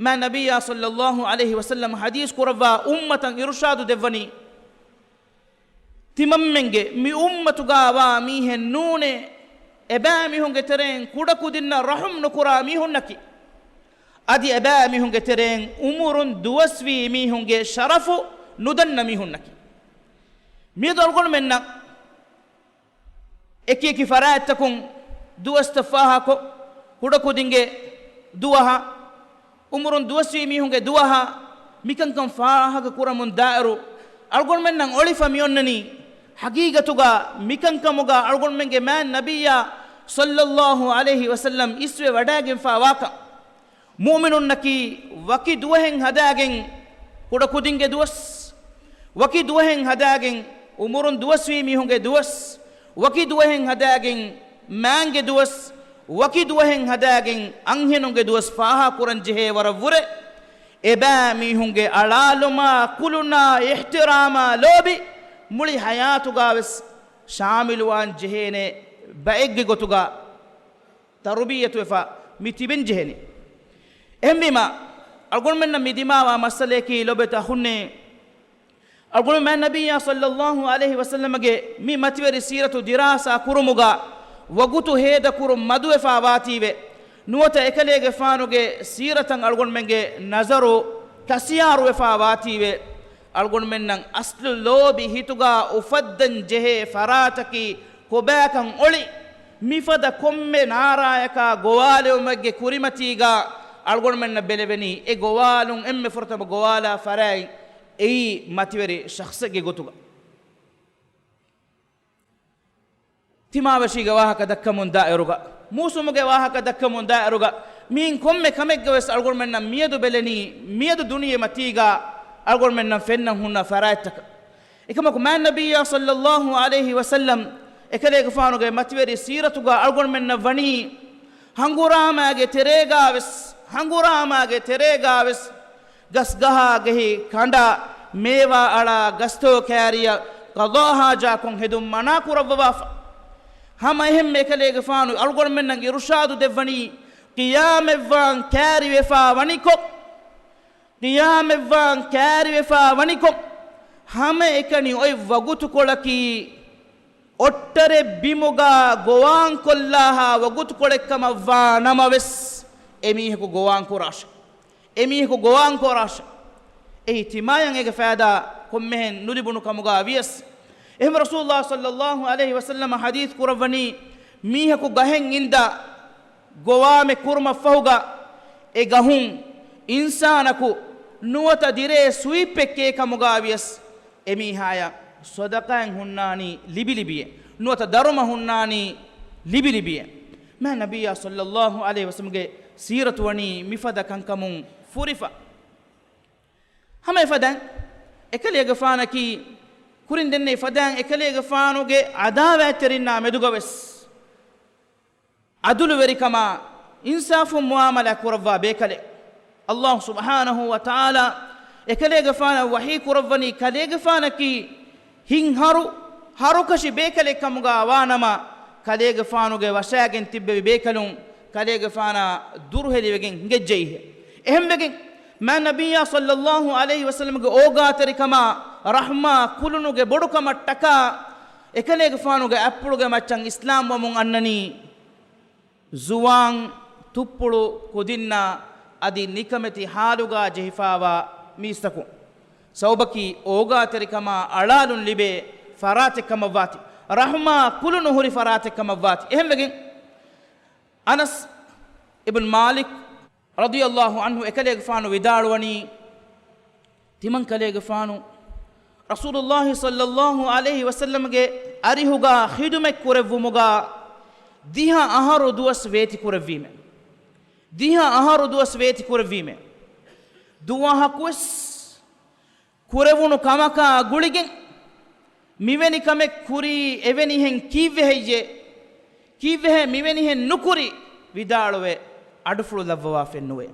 މާތް ނަބިއްޔާ ޞައްލައްލާހު ޢަލައިހި ވަސައްލަމް ޙަދީޘް ކުރައްވާ އުއްމަތަށް އިރުޝާދު ދެއްވަނީ، ތިމަންމެންގެ މި އުއްމަތުގާވާ މީހެއް ނޫނޭ، އެބައިމީހުންގެ ތެރެއިން ކުޑަކުދިންނަށް ރަޙުމް ނުކުރާ މީހުންނަކީ. އަދި އެބައިމީހުންގެ ތެރެއިން އުމުރުން ދުވަސްވީ މީހުންގެ ޝަރަފު ނުދަންނަ މީހުންނަކީ. މިއަދު އަޅުގަނޑުމެންނަށް އެކިއެކި ފަރާތްތަކުން ދުވަސްތައް ފާހަގަކޮށް، ކުޑަކުދިންގެ ދުވަހަށް، އުމުރުން ދުވަސްވީ މީހުންގެ ދުވަހަށް މިކަންކަން ފާހަގަ ކުރަމުން ދާއިރު، އަޅުގަނޑުމެންނަށް އޮޅިފަ މިއޮންނަނީ، ޙަޤީޤަތުގަ މިކަންކަމުގަ އަޅުގަނޑުމެންގެ މާތް ނަބިއްޔާ ޞައްލައްލާހު ޢަލައިހި ވަސައްލަމް އިސްވެ ވަޑައިގެންފާ ވާކަން. މުއުމިނުންނަކީ ވަކި ދުވަހެއް ހަދާގެން، ކުޑަކުދިންގެ ދުވަސް، ވަކި ދުވަހެއް ހަދާގެން، އުމުރުން ދުވަސްވީ މީހުންގެ ދުވަސް، ވަކި ދުވަހެއް ހަދާގެން، މާންގެ ދުވަސް، ވަކި ދުވަހެއް ހަދާގެން، އަންހެނުންގެ ދުވަސް ފާހަގަކުރަން ޖެހޭ ވަރަށް ވުރެ، އެބައިމީހުންގެ އަޅާލުމާ، ކުލުނާ، އިޙްތިރާމާ ލޯބި މުޅި ޙަޔާތުގާވެސް ޝާމިލުވާން ޖެހޭނެ ބައެއްގެ ގޮތުގަ ތަރުބިއްޔަތުވެފަ މި ތިބެން ޖެހެނީ. އެހެންވީމަ، އަޅުގަނޑުމެންނަށް މި ދިމާވާ މައްސަލަޔަކީ ލޮބުވެތި އަޚުންނޭ، އަޅުގަނޑު މާތް ނަބިއްޔާ ޞައްލައްލާހު ޢަލައިހި ވަސައްލަމަގެ މި މަތިވެރި ސީރަތު ދިރާސާ ކުރުމުގަ ވަގުތު ހޭދަކުރުން މަދުވެފާ ވާތީވެ، ނުވަތަ އެކަލޭގެފާނުގެ ސީރަތަށް އަޅުގަނޑުމެންގެ ނަޒަރު ކަސިޔާރުވެފާ ވާތީވެ، އަޅުގަނޑުމެންނަށް އަސްލު ލޯބި ހިތުގަ އުފައްދަން ޖެހޭ ފަރާތަކީ ކޮބާކަން އޮޅި، މިފަދަ ކޮންމެ ނާރާޔަކާ ގޮވާލެވުމެއްގެ ކުރިމަތީގަ އަޅުގަނޑުމެންނަށް ބެލެވެނީ، އެ ގޮވާލުން އެންމެ ފުރަތަމަ ގޮވާލާ ފަރާތް އެއީ މަތިވެރި ޝަޚްޞެއްގެ ގޮތުގަ. ތިމާވެށީގެ ވާހަކަ ދައްކަމުން ދާއިރުގަ، މޫސުމުގެ ވާހަކަ ދައްކަމުން ދާއިރުގަ، މިއިން ކޮންމެ ކަމެއްގަވެސް އަޅުގަނޑުމެންނަށް މިއަދު ބެލެނީ، މިއަދު ދުނިޔެ މަތީގަ އަޅުގަނޑުމެންނަށް ފެންނަން ހުންނަ ފަރާތްތަކަށް. އެކަމަކު މާތް ނަބިއްޔާ ޞައްލައްލާހު ޢަލައިހި ވަސައްލަމް އެކަލޭގެފާނުގެ މަތިވެރި ސީރަތުގަ އަޅުގަނޑުމެންނަށް ވަނީ ހަނގުރާމާގެ ތެރޭގާވެސް، ހަނގުރާމާގެ ތެރޭގާވެސް ގަސްގަހާ ގެހި ކަނޑާ މޭވާ އަޅާ ގަސްތޯ ކާރިއަށް ޤަޟާ ޙާޖާކޮށް ހެދުން މަނާ ކުރައްވަވާފަ. ހަމަ އެހެންމެ އެކަލޭގެފާނު އަޅުގަނޑުމެންނަށް އިރުޝާދު ދެއްވަނީ، ޤިޔާމަތްވާން ކާރިވެފާ ވަނިކޮށް، ޤިޔާމަތްވާން ކާރިވެފާ ވަނިކޮށް، ހަމައެކަނި އޮތް ވަގުތުކޮޅަކީ، އޮއްޓަރެއް ބިމުގަ ގޮވާންކޮށްލާހާ ވަގުތުކޮޅެއްކަމަށްވާ ނަމަވެސް، އެމީހަކު ގޮވާންކުރާށެ. އެމީހަކު ގޮވާންކުރާށެ. އެއީ ތިމާޔަށް އޭގެ ފައިދާ ކޮންމެހެން ނުލިބުނު ކަމުގަ ވިޔަސް. އެހެން ރަސޫލުﷲ ޞައްލަﷲ ޢަލައިހި ވަސައްލަމަ ޙަދީޘް ކުރައްވަނީ، މީހަކު ގަހެއް އިންދާ ގޮވާމެ ކުރުމަށްފަހުގަ، އެ ގަހުން އިންސާނަކު ނުވަތަ ދިރޭ ސުއިޕެއް ކޭ ކަމުގަ ވިޔަސް، އެމީހާޔަށް ޞަދަޤާތް ހުންނާނީ ލިބިލިބިއެ، ނުވަތަ ދަރުމަ ހުންނާނީ ލިބިލިބިއެ. މާތް ނަބިއްޔާ ޞައްލަﷲ ޢަލައިހި ވަސައްލަމްގެ ސީރަތު ވަނީ މިފަދަ ކަންކަމުން ފުރިފަ. ހަމަ އެފަދައިން އެކަލޭގެފާނަކީ، ކުރިން ދެންނެވި ފަދައިން އެކަލޭގެފާނުގެ ޢަދާވާތްތެރިންނާ މެދުގަވެސް ޢަދުލުވެރިކަމާ އިންސާފުން މުޢާމަލާ ކުރައްވާ ބޭކަލެއް. ﷲ ސުބްޙާނަހޫ ވަތަޢާލާ އެކަލޭގެފާނަށް ވަޙީ ކުރައްވަނީ، ކަލޭގެފާނަކީ ހިތްހަރު، ހަރުކަށި ބޭކަލެއް ކަމުގަ ވާނަމަ، ކަލޭގެފާނުގެ ވަށާގެން ތިއްބެވި ބޭކަލުން ކަލޭގެފާނާ ދުރުހެލިވެގެން ހިނގައްޖައީހޭ. އެހެންވެގެން، މާތް ނަބިއްޔާ ޞައްލަﷲ ޢަލައިހި ވަސައްލަމްގެ އޯގާތެރިކަމާ، ރަޙްމާ ކުލުނުގެ ބޮޑުކަމަށްޓަކާ، އެކަލޭގެފާނުގެ އަތްޕުޅުގެ މައްޗަށް އިސްލާމްވަމުން އަންނަނީ، ޒުވާން ތުއްޕުޅު ކުދިންނާ އަދި ނިކަމެތި ޙާލުގަ ޖެހިފާވާ މީސްތަކުން. ސަބަބަކީ އޯގާތެރިކަމާ އަޅާލުން ލިބޭ ފަރާތެއް ކަމަށްވާތީ، ރަޙްމާ ކުލުނު ހުރި ފަރާތެއް ކަމަށްވާތީ. އެހެންވެގެން، އަނަސް އިބްނު މާލިކް ރަޟިޔަﷲ ޢަންހު އެކަލޭގެފާނު ވިދާޅުވަނީ، ތިމަން ކަލޭގެފާނު ރަސޫލުﷲ ޞައްލަﷲ ޢަލައިހި ވަސައްލަމްގެ އަރިހުގަ ޚިދުމަތް ކުރެއްވުމުގަ ދިހަ އަހަރު ދުވަސް ވޭތި ކުރެއްވީމެ. ދިހަ އަހަރު ދުވަސް ވޭތި ކުރެއްވީމެ. ދުވަހަކުވެސް ކުރެވުނު ކަމަކާ ގުޅިގެން، މިވެނި ކަމެއް ކުރީ އެވެނިހެން ކީއްވެ ހެއްޔޭ؟ ކީއްވެހޭ މިވެނިހެން ނުކުރީ؟ ވިދާޅުވެ އަޑުފުޅު ލައްވަވާފައެއް ނުވޭ.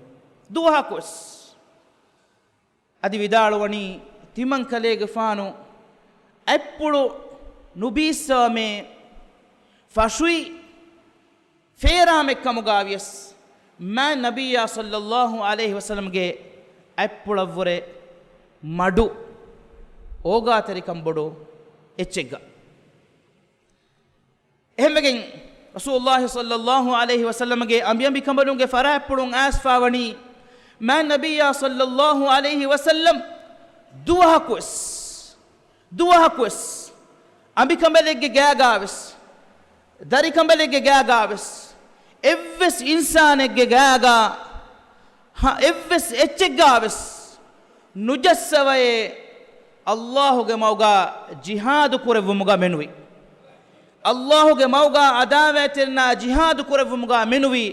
ދުވަހަކުވެސް. އަދި ވިދާޅުވަނީ، ތިމަން ކަލޭގެފާނު އަތްޕުޅު ނުބީއްސަވަމޭ ފަށުއި ފޭރާމެއްކަމުގަ ވިޔަސް، މާތް ނަބިއްޔާ ޞައްލަﷲ ޢަލައިހި ވަސައްލަމްގެ އަތްޕުޅަށްވުރެ މަޑު އޯގާތެރިކަން ބޮޑު އެއްޗެއްގަ. އެހެންވެގެން، ރަސޫލުﷲ ޞައްލަﷲ ޢަލައިހި ވަސައްލަމްގެ އަނބިއަނބިކަނބަލުންގެ ފަރާތްޕުޅުން އައިސްފާވަނީ، މާތް ނަބިއްޔާ ޞައްލަﷲ ޢަލައިހި ވަސައްލަމް ދުވަހަކުވެސް، ދުވަހަކުވެސް އަނބިކަނބަލެއްގެ ގާގާވެސް، ދަރިކަނބަލެއްގެ ގާގާވެސް، އެއްވެސް އިންސާނެއްގެ ގާގާ، ހަ، އެއްވެސް އެއްޗެއްގާވެސް ނުޖައްސަވައޭ، ﷲގެ މަގުގަ ޖިހާދު ކުރެއްވުމުގަ މެނުވީ. ﷲގެ މަގުގަ ޢަދާވާތްތެރިންނާ ޖިހާދު ކުރެއްވުމުގަ މެނުވީ،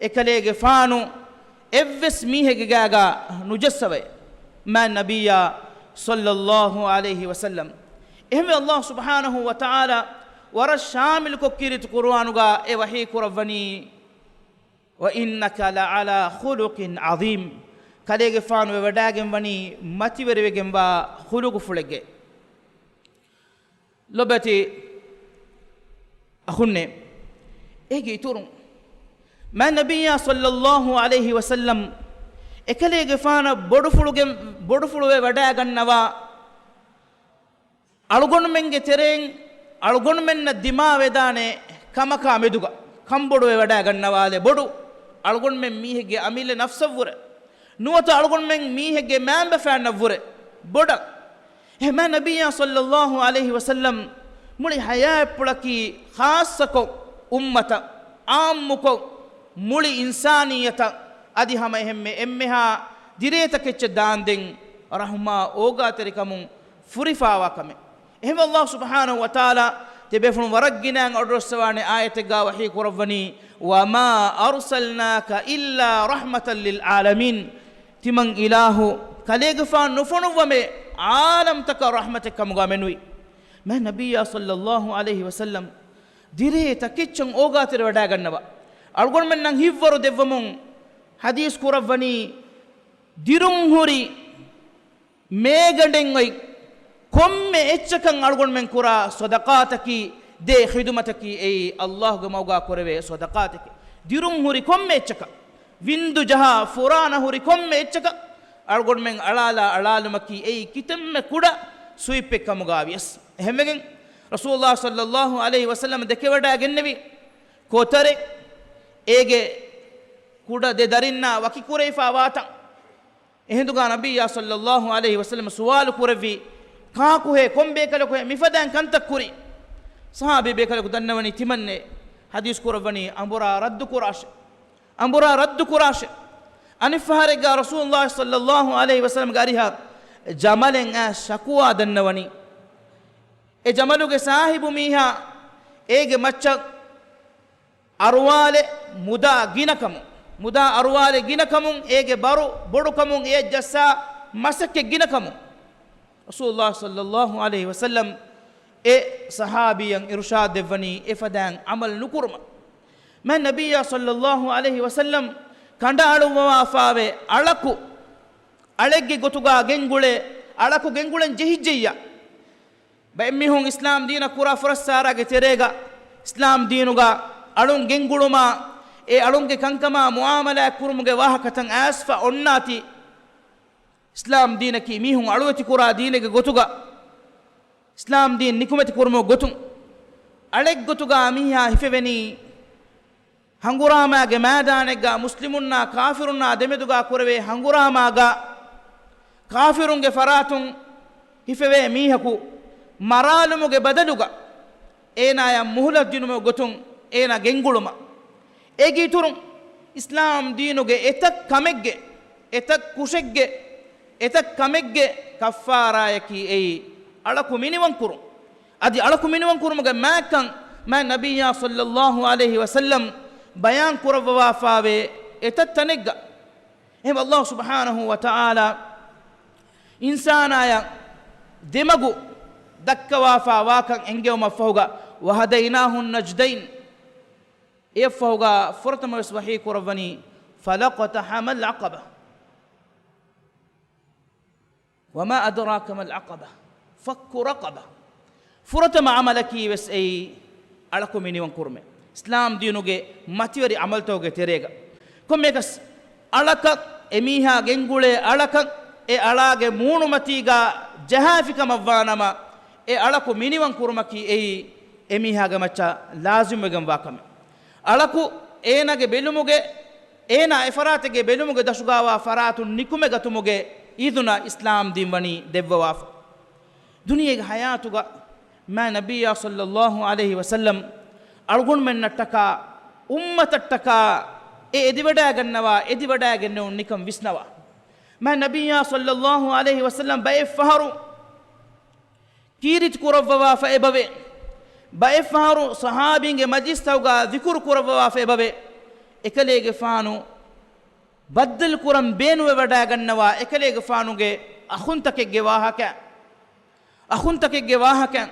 އެކަލޭގެފާނު އެއްވެސް މީހެއްގެ ގާގަ ނުޖައްސަވައޭ، މާތް ނަބިއްޔާ ޞައްލަﷲ ޢަލައިހި ވަސައްލަމް. އެހެންވެ، ﷲ ސުބްޙާނަހޫ ވަތަޢާލާ ވަރަށް ޝާމިލުކޮށް ކީރިތި ޤުރުއާނުގަ އެ ވަޙީ ކުރައްވަނީ، "وإنك لعلى خلق عظيم." ކަލޭގެފާނު ވެވަޑައިގެން ވަނީ މަތިވެރިވެގެންވާ ޚުލުޤުފުޅެއްގައި. ލޮބުވެތި އަޚުންނޭ، އޭގެ އިތުރުން، މާތް ނަބިއްޔާ ޞައްލަﷲ ޢަލައިހި ވަސައްލަމް އެކަލޭގެފާނަށް ބޮޑުފުޅުގެ، ބޮޑުފުޅުވެ ވަޑައިގަންނަވާ، އަޅުގަނޑުމެންގެ ތެރެއިން އަޅުގަނޑުމެންނަށް ދިމާވެދާނެ ކަމަކާ މެދުގަ ކަންބޮޑުވެ ވަޑައިގަންނަވާލެ ބޮޑު، އަޅުގަނޑުމެން މީހެއްގެ އަމިއްލަ ނަފްސަށްވުރެ، ނުވަތަ އަޅުގަނޑުމެން މީހެއްގެ މައިންބަފައިންނަށްވުރެ ބޮޑަށް. އެހެންމާ ނަބިއްޔާ ޞައްލަﷲ ޢަލައިހި ވަސައްލަމް މުޅި ޙަޔާތްޕުޅަކީ ޚާއްޞަކޮށް އުއްމަތަށް، ޢާއްމުކޮށް މުޅި އިންސާނިއްޔަތަށް، އަދި ހަމަ އެހެންމެ އެންމެހާ ދިރޭތަކެއްޗަށް ދާންދެން ރަޙްމާ އޯގާތެރިކަމުން ފުރިފާވާ ކަމެއް. އެހެންވެ، ﷲ ސުބްޙާނަހޫ ވަތަޢާލާ ތިބޭފުޅުން ވަރަށް ގިނައިން އަޑުއައްސަވާނެ އާޔަތެއްގަ ވަޙީ ކުރައްވަނީ، "وما أرسلناك إلا رحمة للعالمين." ތިމަން އިލާހު ކަލޭގެފާނު ނުފޮނުއްވަމޭ، ޢާލަމްތަކަށް ރަޙްމަތެއް ކަމުގަ މެނުވީ. މާތް ނަބިއްޔާ ޞައްލަﷲ ޢަލައިހި ވަސައްލަމް ދިރޭ ތަކެއްޗަށް އޯގާތެރި ވަޑައިގަންނަވާ. އަޅުގަނޑުމެންނަށް ހިތްވަރު ދެއްވަމުން ޙަދީޘް ކުރައްވަނީ، ދިރުން ހުރި މޭގަނޑެއް އޮތް ކޮންމެ އެއްޗަކަށް އަޅުގަނޑުމެން ކުރާ ޞަދަޤާތަކީ، ދޭ ޚިދުމަތަކީ އެއީ ﷲގެ މަގުގާ ކުރެވޭ ޞަދަޤާތެކޭ. ދިރުން ހުރި ކޮންމެ އެއްޗަކަށް، ވިންދު ޖަހާ، ފުރާނަ ހުރި ކޮންމެ އެއްޗަކަށް އަޅުގަނޑުމެން އަޅާލާ އަޅާލުމަކީ އެއީ ކިތަންމެ ކުޑަ ސުވިޕެއް ކަމުގާ ވިޔަސް. އެހެންވެގެން ރަސޫލާ ޞައްލައްލާހު ޢަލައިހި ވަސައްލަމަ ދެކެވަޑައިގެންނެވި ކޮތަރެއް، އޭގެ ކުޑަ ދެ ދަރިންނާ ވަކިކުރެވިފާ ވާތަން. އެހިނދުގާ ނަބިއްޔާ ޞައްލައްލާހު ޢަލައިހި ވަސައްލަމަ ސުވާލު ކުރެއްވި، ކާކުހޭ، ކޮން ބޭކަލަކުހޭ މިފަދައިން ކަންތައް ކުރީ؟ ޞަޙާބީ ބޭކަލަކު ދަންނަވަނީ ތިމަންނޭ. ޙަދީޘް ކުރައްވަނީ އަނބުރާ ރައްދު ކުރާށޭ. އަނބުރާ ރައްދު ކުރާށޭ. އަނެއްފަހަރެއްގާ ރަސޫލުﷲ ޞައްލައްލާހު ޢަލައިހި ވަސައްލަމްގެ އަރިހަށް ޖަމަލެއް އައިސް ޝަކުވާ ދަންނަވަނީ. އެ ޖަމަލުގެ ސާހިބު މީހާ އޭގެ މައްޗަށް އަރުވާލެއް މުދާ ގިނަކަމުން، މުދާ އަރުވާލެއް ގިނަކަމުން، އޭގެ ބަރު ބޮޑުކަމުން، އެއަށް ޖައްސާ މަސައްކަތް ގިނަކަމުން، ރަސޫލުﷲ ޞައްލައްލާހު ޢަލައިހި ވަސައްލަމް އެ ޞަޙާބީއަށް އިރުޝާދު ދެއްވަނީ އެފަދައިން ޢަމަލު ނުކުރުމަށް. މާތް ނަބިއްޔާ ޞައްލައްލާހު ޢަލައިހި ވަސައްލަމް ކަނޑައަޅުއްވަވާފާވޭ އަޅަކު، އަޅެއްގެ ގޮތުގާ ގެންގުޅޭ، އަޅަކު ގެންގުޅެން ޖެހިއްޖެއްޔާ. ބައެއްމީހުން އިސްލާމް ދީނަށް ކުރާ ފުރައްސާރާގެ ތެރޭގަ، އިސްލާމް ދީނުގަ އަޅުން ގެންގުޅުމާ، އެ އަޅުންގެ ކަންކަމާ މުޢާމަލާތް ކުރުމުގެ ވާހަކަތައް އައިސްފަ އޮންނާތީ، އިސްލާމް ދީނަކީ މީހުން އަޅުވެތި ކުރާ ދީނެއްގެ ގޮތުގަ، އިސްލާމް ދީން ނިކުމެތި ކުރުމުގެ ގޮތުން، އަޅެއްގޮތުގަ މީހާ ހިފެވެނީ، ހަނގުރާމާގެ މައިދާނެއްގަ މުސްލިމުންނާ ކާފިރުންނާ ދެމެދުގަ ކުރެވޭ ހަނގުރާމާގަ، ކާފިރުންގެ ފަރާތުން ހިފެވޭ މީހަކު މަރާލުމުގެ ބަދަލުގަ، އޭނާޔަށް މުހުލަތު ދިނުމުގެ ގޮތުން އޭނާ ގެންގުޅުމަށް. އޭގެ އިތުރުން، އިސްލާމް ދީނުގެ އެތައް ކަމެއްގެ، އެތައް ކުށެއްގެ، އެތައް ކަމެއްގެ ކައްފާރާޔަކީ އެއީ، އަޅަކު މިނިވަންކުރުން. އަދި އަޅަކު މިނިވަންކުރުމުގެ މާތްކަން މާތް ނަބިއްޔާ ޞައްލައްލާހު ޢަލައިހި ވަސައްލަމް ބަޔާން ކުރައްވަވާފާވޭ އެތައް ތަނެއްގަ. އެހެން ﷲ ސުބްޙާނަހޫ ވަތަޢާލާ އިންސާނާޔަށް ދެމަގު ދައްކަވާފާ ވާކަން އެންގެވުމަށްފަހުގަ، وهديناه النجدين، އެއަށްފަހުގަ ފުރަތަމަވެސް ވަޙީ ކުރައްވަނީ، فلا اقتحم العقبة. وما أدراك ما العقبة. فك رقبة. ފުރަތަމަ ޢަމަލަކީ ވެސް އެއީ އަޅަކު މިނިވަން ކުރުމޭ، އިސްލާމް ދީނުގެ މަތިވެރި ޢަމަލުތަކުގެ ތެރޭގަ. ކޮންމެއަކަސް އަޅަކަށް، އެމީހާ ގެންގުޅޭ އަޅަކަށް، އެ އަޅާގެ މޫނުމަތީގަ ޖަހާފިކަމަށްވާނަމަ، އެ އަޅަކު މިނިވަން ކުރުމަކީ އެއީ އެމީހާގެ މައްޗަށް ލާޒިމްވެގެންވާ ކަމެއް. އަޅަކު އޭނާގެ ބެލުމުގެ، އޭނާ އެފަރާތެއްގެ ބެލުމުގެ ދަށުގާވާ ފަރާތުން ނިކުމެގަތުމުގެ އިޒުނަ އިސްލާމް ދީން ވަނީ ދެއްވަވާފަ. ދުނިޔޭގެ ޙަޔާތުގަ މާތް ނަބިއްޔާ ޞައްލައްލާހު ޢަލައިހި ވަސައްލަމް އަޅުގަނޑުމެންނަށްޓަކާ އުއްމަތަށްޓަކާ އެ އެދިވަޑައިގަންނަވާ، އެދިވަޑައިގެންނެވުން ނިކަން ވިސްނަވާ. މާތް ނަބިއްޔާ ޞައްލައްލާހު ޢަލައިހި ވަސައްލަމް ބައެއް ފަހަރު ކީރިތި ކުރައްވަވާފަ އެބަވޭ. ބައެއް ފަހަރު ޞަޙާބީންގެ މަޖިލިސްތަކުގަ ޛިކުރު ކުރައްވަވާފަ އެބަވޭ. އެކަލޭގެފާނު ބައްދަލު ކުރަން ބޭނުވެ ވަޑައިގަންނަވާ އެކަލޭގެފާނުގެ އަޚުންތަކެއްގެ ވާހަކަ، އަޚުންތަކެއްގެ ވާހަކަ.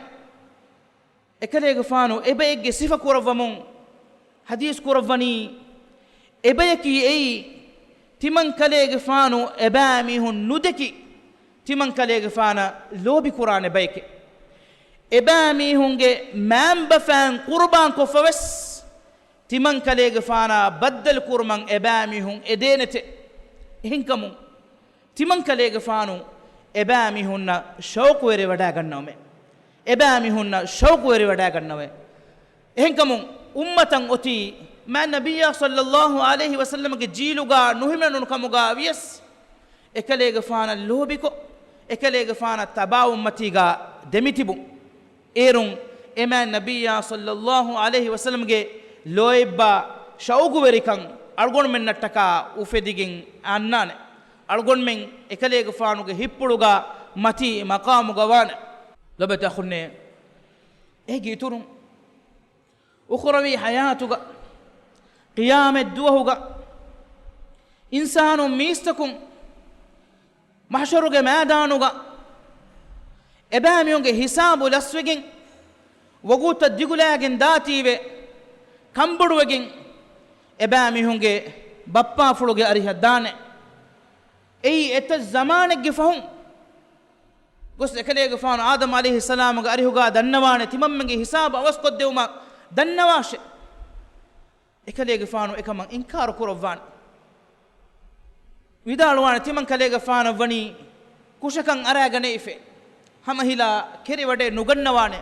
އެކަލޭގެފާނު އެބައެއްގެ ސިފަ ކުރައްވަމުން ޙަދީޘް ކުރައްވަނީ، އެބަޔަކީ އެއީ، ތިމަން ކަލޭގެފާނު އެބައިމީހުން ނުދެކި، ތިމަން ކަލޭގެފާނަށް ލޯބިކުރާނެ ބަޔެކޭ. އެބައިމީހުންގެ މައިންބަފައިން ޤުރުބާން ކޮށްފަވެސް، ތިމަން ކަލޭގެފާނާ ބައްދަލު ކުރުމަށް އެބައިމީހުން އެދޭނެތެ. އެހެންކަމުން، ތިމަން ކަލޭގެފާނު އެބައިމީހުންނަށް ޝައުޤުވެރިވަޑައިގަންނަވަމޭ. އެބައިމީހުންނަށް ޝައުޤުވެރިވަޑައިގަންނަވަމޭ. އެހެންކަމުން، އުއްމަތަށް އޮތީ، މާތް ނަބިއްޔާ ޞައްލައްލާހު ޢަލައިހި ވަސައްލަމްގެ ޖީލުގަ ނުހިމެނުނު ކަމުގަ ވިޔަސް، އެކަލޭގެފާނަށް ލޯބިކޮށް، އެކަލޭގެފާނަށް ތަބާވުންމަތީގަ ދެމިތިބުން. އޭރުން އެ މާތް ނަބިއްޔާ ޞައްލައްލާހު ޢަލައިހި ވަސައްލަމްގެ ލޯތްބާ ޝައުޤުވެރިކަން އަޅުގަނޑުމެންނަށްޓަކާ އުފެދިގެން އަންނާނެ. އަޅުގަނޑުމެން އެކަލޭގެފާނުގެ ހިތްޕުޅުގަ މަތީ މަޤާމުގަ ވާނެ. ލޮބުވެތި އަޚުންނޭ، އޭގެ އިތުރުން އުޚުރަވީ ޙަޔާތުގަ ޤިޔާމަތް ދުވަހުގަ އިންސާނުން މީސްތަކުން މަޙްޝަރުގެ މައިދާނުގަ އެބައިމީހުންގެ ހިސާބު ލަސްވެގެން، ވަގުތުތައް ދިގުލާގެން ދާތީވެ، ކަންބޮޑުވެގެން އެބައިމީހުންގެ ބައްޕާފުޅުގެ އަރިހަށް ދާނެ. އެއީ އެތައް ޒަމާނެއްގެ ފަހުން ގޮސް އެކަލޭގެފާނު އާދަމް ޢަލައިހިއްސަލާމުގެ އަރިހުގާ ދަންނަވާނެ، ތިމަންމެންގެ ހިސާބު އަވަސްކޮށްދެވުމަށް ދަންނަވާށޭ. އެކަލޭގެފާނު އެކަމަށް އިންކާރު ކުރައްވާނެ. ވިދާޅުވާނެ، ތިމަން ކަލޭގެފާނަށް ވަނީ ކުށަކަށް އަރާގަނެވިފަ. ހަމަހިލާ ކެރިވަޑައެއް ނުގަންނަވާނެ.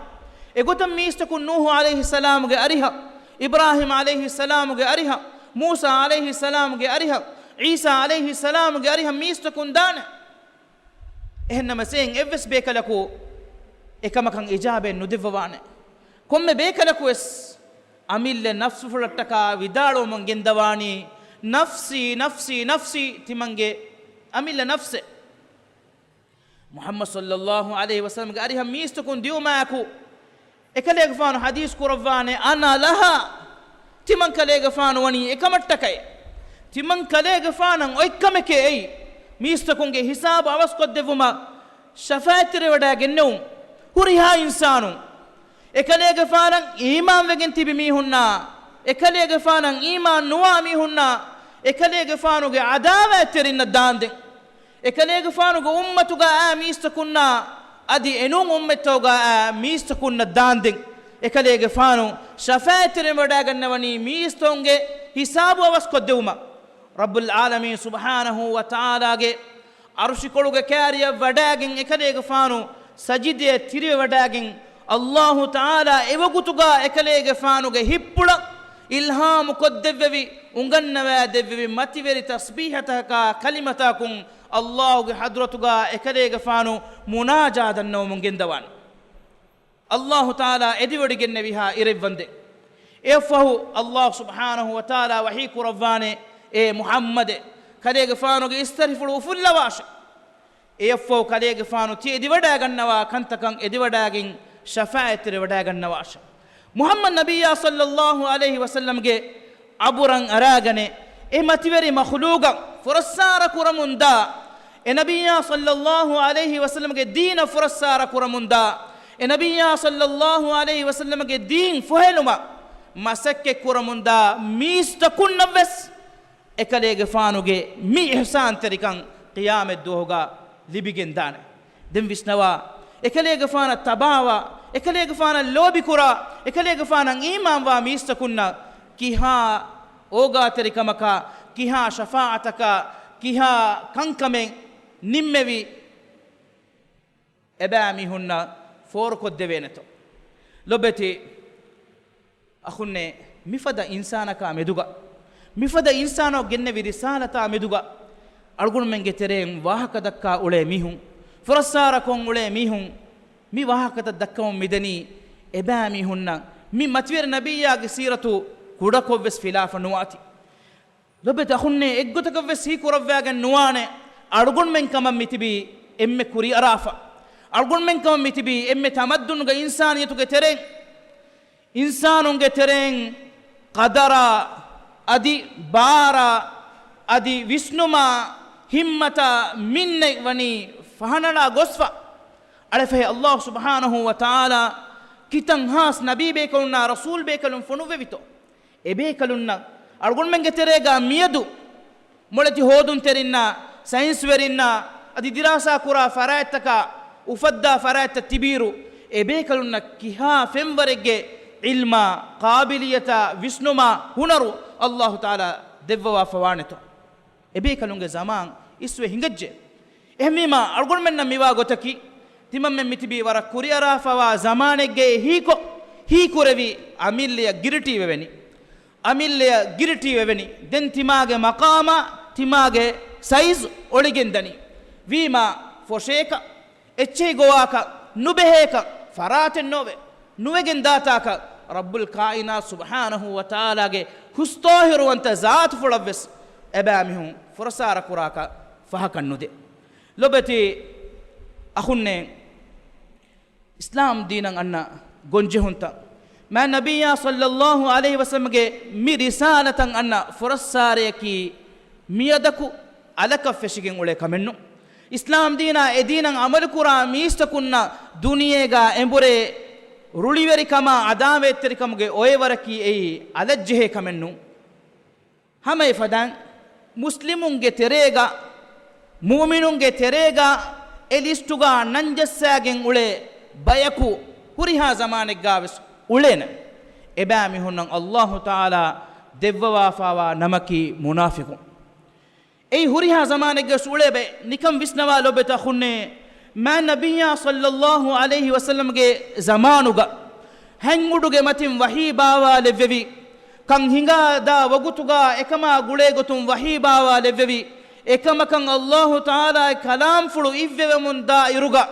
އެގޮތަށް މީސްތަކުން ނޫޙު ޢަލައިހިއްސަލާމުގެ އަރިހަށް، އިބްރާހީމް ޢަލައިހިއްސަލާމުގެ އަރިހަށް، މޫސާ ޢަލައިހިއްސަލާމުގެ އަރިހަށް، ޢީސާ ޢަލައިހިއްސަލާމުގެ އަރިހަށް މީސްތަކުން ދާނެ. އެހެންނަމަސް އެއިން އެއްވެސް ބޭކަލަކު އެކަމަކަށް އިޖާބައެއް ނުދެއްވަވާނެ. ކޮންމެ ބޭކަލަކުވެސް އަމިއްލަ ނަފްސުފުޅަށްޓަކާ ވިދާޅުވަމުން ގެންދަވާނީ، "ނަފްސީ، ނަފްސީ، ނަފްސީ"، ތިމަންގެ އަމިއްލަ ނަފްސެއް. މުޙައްމަދު ޞައްލައްލާހު ޢަލައިހި ވަސައްލަމްގެ އަރިހަށް މީސްތަކުން ދިއުމާއެކު، އެކަލޭގެފާނު ޙަދީޘް ކުރައްވާނެ، "أنا لها"، ތިމަން ކަލޭގެފާނު ވަނީ އެކަމަށްޓަކައި. ތިމަން ކަލޭގެފާނަށް އޮތްކަމެކޭ އެއީ. މީސްތަކުންގެ ހިސާބު އަވަސްކޮށްދެއްވުމަށް ޝަފާޢަތްތެރިވެވަޑައިގެންނެވުން. ހުރިހާ އިންސާނުން، އެކަލޭގެފާނަށް އީމާންވެގެން ތިބި މީހުންނާ، އެކަލޭގެފާނަށް އީމާން ނުވާ މީހުންނާ، އެކަލޭގެފާނުގެ ޢަދާވާތްތެރިންނަށް ދާންދެން. އެކަލޭގެފާނުގެ އުއްމަތުގަ އާ މީސްތަކުންނާ، އަދި އެނޫން އުއްމަތްތަކުގަ އާ މީސްތަކުންނަށް ދާންދެން. އެކަލޭގެފާނު ޝަފާޢަތްތެރިވެވަޑައިގަންނަވަނީ މީސްތަކުންގެ ހިސާބު އަވަސްކޮށްދެވުމަށް. ރައްބުލް ޢާލަމީން ސުބްޙާނަހޫ ވަތަޢާލާގެ ޢަރުޝިކޮޅުގެ ކާރިއަށް ވަޑައިގެން އެކަލޭގެފާނު ސަޖިދަޔަށް ތިރިވެވަޑައިގެން، އައްލާހު ތަޢާލާ އެވަގުތުގަ އެކަލޭގެފާނުގެ ހިތްޕުޅަށް އިލްހާމު ކޮށްދެއްވެވި، އުނގަންނަވައިދެއްވެވި މަތިވެރި ތަސްބީޙަތަކާ ކަލިމަތަކުން އައްލާހުގެ ޙަޟްރަތުގަ އެކަލޭގެފާނު މުނާޖާ ދަންނަވަމުން ގެންދަވާނެ. އައްލާހު ތަޢާލާ އެދިވޮޑިގެންނެވިހާ އިރެއްވަންދެން. އެއަށްފަހު އައްލާހު ސުބްޙާނަހޫ ވަތަޢާލާ ވަޙީ ކުރައްވާނެ، އޭ މުޙައްމަދެ، ކަލޭގެފާނުގެ އިސްތަށިފުޅު އުފުއްލަވާށެ. އެއަށްފަހު ކަލޭގެފާނު ތި އެދިވަޑައިގަންނަވާ ކަންތަކަށް އެދިވަޑައިގެން ޝަފާޢަތްތެރިވަޑައިގަންނަވާށެ. މުޙައްމަދު ނަބިއްޔާ ޞައްލައްލާހު ޢަލައިހި ވަސައްލަމްގެ އަބުރަށް އަރާގަނެ، އެ މަތިވެރި މަޚުލޫޤަށް ފުރައްސާރަ ކުރަމުންދާ، އެ ނަބިއްޔާ ޞައްލައްލާހު ޢަލައިހި ވަސައްލަމްގެ ދީނަށް ފުރައްސާރަ ކުރަމުންދާ، އެ ނަބިއްޔާ ޞައްލައްލާހު ޢަލައިހި ވަސައްލަމްގެ ދީން ފޮހެލުމަށް މަސައްކަތް ކުރަމުންދާ މީސްތަކުންނަށްވެސް އެކަލޭގެފާނުގެ މި އިޙްސާންތެރިކަން ޤިޔާމަތްދުވަހުގަ ލިބިގެންދާނެ. ދެން ވިސްނަވާ، އެކަލޭގެފާނަށް ތަބާވާ، އެކަލޭގެފާނަށް ލޯބިކުރާ، އެކަލޭގެފާނަށް އީމާންވާ މީސްތަކުންނަށް ކިހާ އޯގާތެރިކަމަކާ، ކިހާ ޝަފާޢަތަކާ، ކިހާ ކަންކަމެއް ނިންމެވި އެބައިމީހުންނަށް ފޯރުކޮށްދެވޭނެތޯ؟ ލޮބެތި އަޚުންނޭ، މިފަދަ އިންސާނަކާ މެދުގަ، މިފަދަ އިންސާނަކު ގެންނެވި ރިސާލަތާ މެދުގަ، އަޅުގަނޑުމެންގެ ތެރެއިން ވާހަކަ ދައްކާ އުޅޭ މީހުން، ފުރައްސާރަކޮށް އުޅޭ މީހުން، މި ވާހަކަތައް ދައްކަމުން މިދަނީ، އެބައިމީހުންނަށް މި މަތިވެރި ނަބިއްޔާގެ ސީރަތު ކުޑަކޮށްވެސް ފިލާފަ ނުވާތީ. ލޮބެތި އަޚުންނޭ، އެއްގޮތަކަށްވެސް ހީކުރައްވާގެން ނުވާނެ، އަޅުގަނޑުމެން ކަމަށް މިތިބީ އެންމެ ކުރިއަރާފަ، އަޅުގަނޑުމެން ކަމަށް މިތިބީ އެންމެ ތަމައްދުނުގަ އިންސާނިއްޔަތުގެ ތެރެއިން، އިންސާނުންގެ ތެރެއިން ޤަދަރާ، އަދި ބާރާ، އަދި ވިސްނުމާ، ހިއްމަތާ މިންނަތް ވަނީ ފަހަނަޅާ ގޮސްފަ. އަޅެފަހެ އައްލާހު ސުބްޙާނަހޫ ވަތަޢާލާ ކިތަން ހާސް ނަބީ ބޭކަލުންނާ ރަސޫލް ބޭކަލުން ފޮނުއްވެވިތޯ؟ އެބޭކަލުންނަށް އަޅުގަނޑުމެންގެ ތެރޭގަ މިއަދު މޮޅެތި ހޯދުންތެރިންނާ، ސައިންސްވެރިންނާ، އަދި ދިރާސާ ކުރާ ފަރާތްތަކާ، އުފައްދާ ފަރާތްތައް ތިބިއިރު، އެބޭކަލުންނަށް ކިހާ ފެންވަރެއްގެ ޢިލްމާ، ޤާބިލިއްޔަތާ، ވިސްނުމާ، ހުނަރު އައްލާހު ތަޢާލާ ދެއްވަވާފަ ވާނެތޯ؟ އެބޭކަލުންގެ ޒަމާން އިސްވެ ހިނގައްޖެ. އެހެންވީމާ، އަޅުގަނޑުމެންނަށް މިވާ ގޮތަކީ، ތިމަންމެން މިތިބީ ވަރަށް ކުރިއަރާފަވާ ޒަމާނެއްގައި ހީކޮށް، ހީކުރެވި އަމިއްލަޔަށް ގިރިޓީވެވެނީ. އަމިއްލަޔަށް ގިރިޓީވެވެނީ. ދެން ތިމާގެ މަޤާމާ، ތިމާގެ ސައިޒް އޮޅިގެންދަނީ. ވީމާ، ފޮށޭކަށް، އެއްޗެހި ގޮވާކަށް، ނުބެހޭކަށް، ފަރާތެއް ނޯވެ. ނުވެގެން ދާތާކަށް، ރައްބުލް ކާއިނާތު ސުބްޙާނަހޫ ވަތަޢާލާގެ ހުސްޠާހިރުވަންތަ ޒާތުފުޅަށްވެސް އެބައިމީހުން ފުރައްސާރަ ކުރާކަށް ފަހަކަށް ނުދޭ. ލޮބެތި އަޚުންނޭ، އިސްލާމް ދީނަށް އަންނަ ގޮންޖެހުންތައް، މާތް ނަބިއްޔާ ޞައްލައްލާހު ޢަލައިހި ވަސައްލަމްގެ މި ރިސާލަތަށް އަންނަ ފުރައްސާރަޔަކީ މިއަދަކު އަލަކަށް ފެށިގެން އުޅޭ ކަމެއްނު. އިސްލާމް ދީނާ އެ ދީނަށް ޢަމަލުކުރާ މީސްތަކުންނަށް ދުނިޔޭގަ އެނބުރޭ ރުޅިވެރިކަމާ ޢަދާވަތްތެރިކަމުގެ އޮއެވަރަކީ އެއީ އަލަށްޖެހޭ ކަމެއްނު. ހަމަ އެފަދައިން މުސްލިމުންގެ ތެރޭގަ މުއުމިނުންގެ ތެރޭގަ އެ ލިސްޓުގަ ނަންޖައްސާގެން އުޅޭ ބަޔަކު ހުރިހާ ޒަމާނެއްގަވެސް އުޅޭނެ. އެބައިމީހުންނަށް އައްލާހު ތަޢާލާ ދެއްވަވާފާވާ ނަމަކީ މުނާފިޤުން. އެއީ ހުރިހާ ޒަމާނެއްގަވެސް އުޅޭ ބައެއް. ނިކަން ވިސްނަވާލޯ ބެތަ އަޚުންނޭ، މާތް ނަބިއްޔާ ޞައްލައްލާހު ޢަލައިހި ވަސައްލަމްގެ ޒަމާނުގަ ހަތް އުޑުގެ މަތިން ވަޙީ ބާވާލެއްވެވި، ކަން ހިނގާ ދާ ވަގުތުގަ އެކަމާ ގުޅޭގޮތުން ވަޙީ ބާވާލެއްވެވި، އެކަމަކަށް އައްލާހު ތަޢާލާގެ ކަލާމްފުޅު އިއްވެވެމުން ދާ އިރުގަ،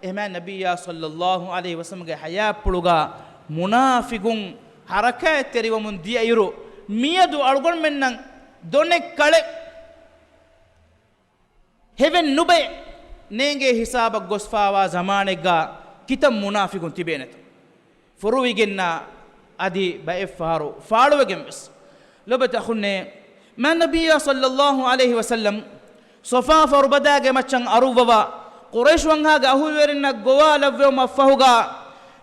އެ މާތް ނަބިއްޔާ ޞައްލައްލާހު ޢަލައިހި ވަސައްލަމްގެ ޙަޔާތްޕުޅުގަ މުނާފިޤުން ޙަރަކާތްތެރިވަމުން ދިޔަ އިރު، މިއަދު އަޅުގަނޑުމެންނަށް ދޮނެއް ކަޅެއް ހެވެއް ނުބައެއް ނޭނގޭ ހިސާބަށް ގޮސްފާވާ ޒަމާނެއްގަ ކިތައް މުނާފިޤުން ތިބޭނެތަ؟ ފުރުވިގެންނާ އަދި ބައެއް ފަހަރު ފާޅުވެގެން ވެސް. ލޮބުވެތި އަޚުންނޭ، މާތް ނަބިއްޔާ ޞައްލައްލާހު ޢަލައިހި ވަސައްލަމް ޞަފާ ފަރުބަދާގެ މައްޗަށް އަރުއްވަވާ، ޤުރައިޝް ވަންހާގެ އަހުލުވެރިންނަށް ގޮވާލައްވެވުމަށްފަހުގަ،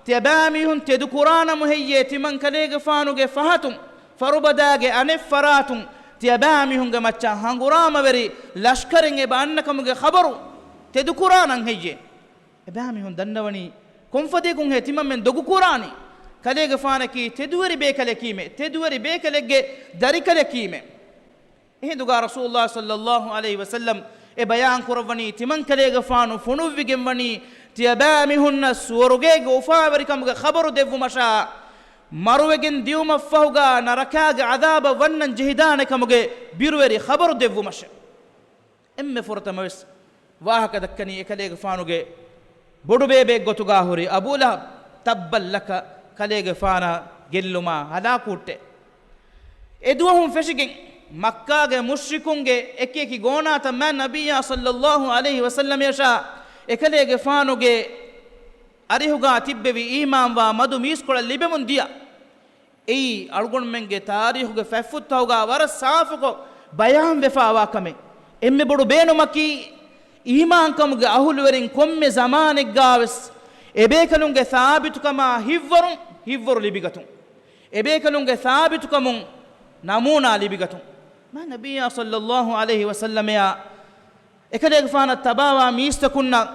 ތިޔަބައިމީހުން ތެދުކުރާނަމު ހެއްޔޭ ތިމަން ކަލޭގެފާނުގެ ފަހަތުން ފަރުބަދާގެ އަނެއް ފަރާތުން ތިޔަބައިމީހުންގެ މައްޗަށް ހަނގުރާމަވެރި ލަޝްކަރެއް އެބަ އަންނަ ކަމުގެ ޚަބަރު ތެދުކުރާނަން ހެއްޔޭ؟ އެބައިމީހުން ދަންނަވަނީ ކޮންފަދައަކުންހޭ ތިމަންމެން ދޮގުކުރާނީ؟ ކަލޭގެފާނަކީ ތެދުވެރި ބޭކަލެކީމެ، ތެދުވެރި ބޭކަލެއްގެ ދަރިކަލެކީމެ. އެހިނދުގަ ރަސޫލުﷲ ޞައްލައްލާހު ޢަލައިހި ވަސައްލަމް އެ ބަޔާން ކުރައްވަނީ، ތިމަން ކަލޭގެފާނު ފޮނުއްވިގެންވަނީ ތިޔަބައިމީހުންނަށް ސުވަރުގޭގެ އުފާވެރިކަމުގެ ޚަބަރު ދެއްވުމަށާ، މަރުވެގެން ދިޔުމަށްފަހުގަ ނަރަކާގެ ޢަޛާބަށް ވަންނަން ޖެހިދާނެ ކަމުގެ ބިރުވެރި ޚަބަރު ދެއްވުމަށެވެ. އެންމެ ފުރަތަމަވެސް ވާހަކަ ދައްކަނީ އެކަލޭގެފާނުގެ ބޮޑުބޭބެއެއްގޮތުގަ ހުރި އަބޫލަހަބް، ތައްބައްލަކަ، ކަލޭގެފާނަށް ގެއްލުމާ ހަލާކުހުއްޓޭ. އެދުވަހުން ފެށިގެން މައްކާގެ މުޝްރިކުންގެ އެކިއެކި ގޯނާތައް މާތް ނަބިއްޔާ ޞައްލައްލާހު ޢަލައިހި ވަސައްލަމަށާ އެކަލޭގެފާނުގެ އަރިހުގަ ތިއްބެވި އީމާންވާ މަދު މީސްކޮޅަށް ލިބެމުން ދިޔަ. އެއީ އަޅުގަނޑުމެންގެ ތާރީޚުގެ ފަތްފުށްތަކުގަ ވަރަށް ސާފުކޮށް ބަޔާންވެފާވާ ކަމެއް. އެންމެ ބޮޑު ބޭނުމަކީ، އީމާންކަމުގެ އަހުލުވެރިން ކޮންމެ ޒަމާނެއްގަވެސް އެބޭކަލުންގެ ސާބިތުކަމާ ހިތްވަރުން ހިތްވަރު ލިބިގަތުން، އެބޭކަލުންގެ ސާބިތުކަމުން ނަމޫނާ ލިބިގަތުން. މާތް ނަބިއްޔާ ޞައްލައްލާހު ޢަލައިހި ވަސައްލަމަޔާ އެކަލޭގެފާނަށް ތަބާވާ މީސްތަކުންނަށް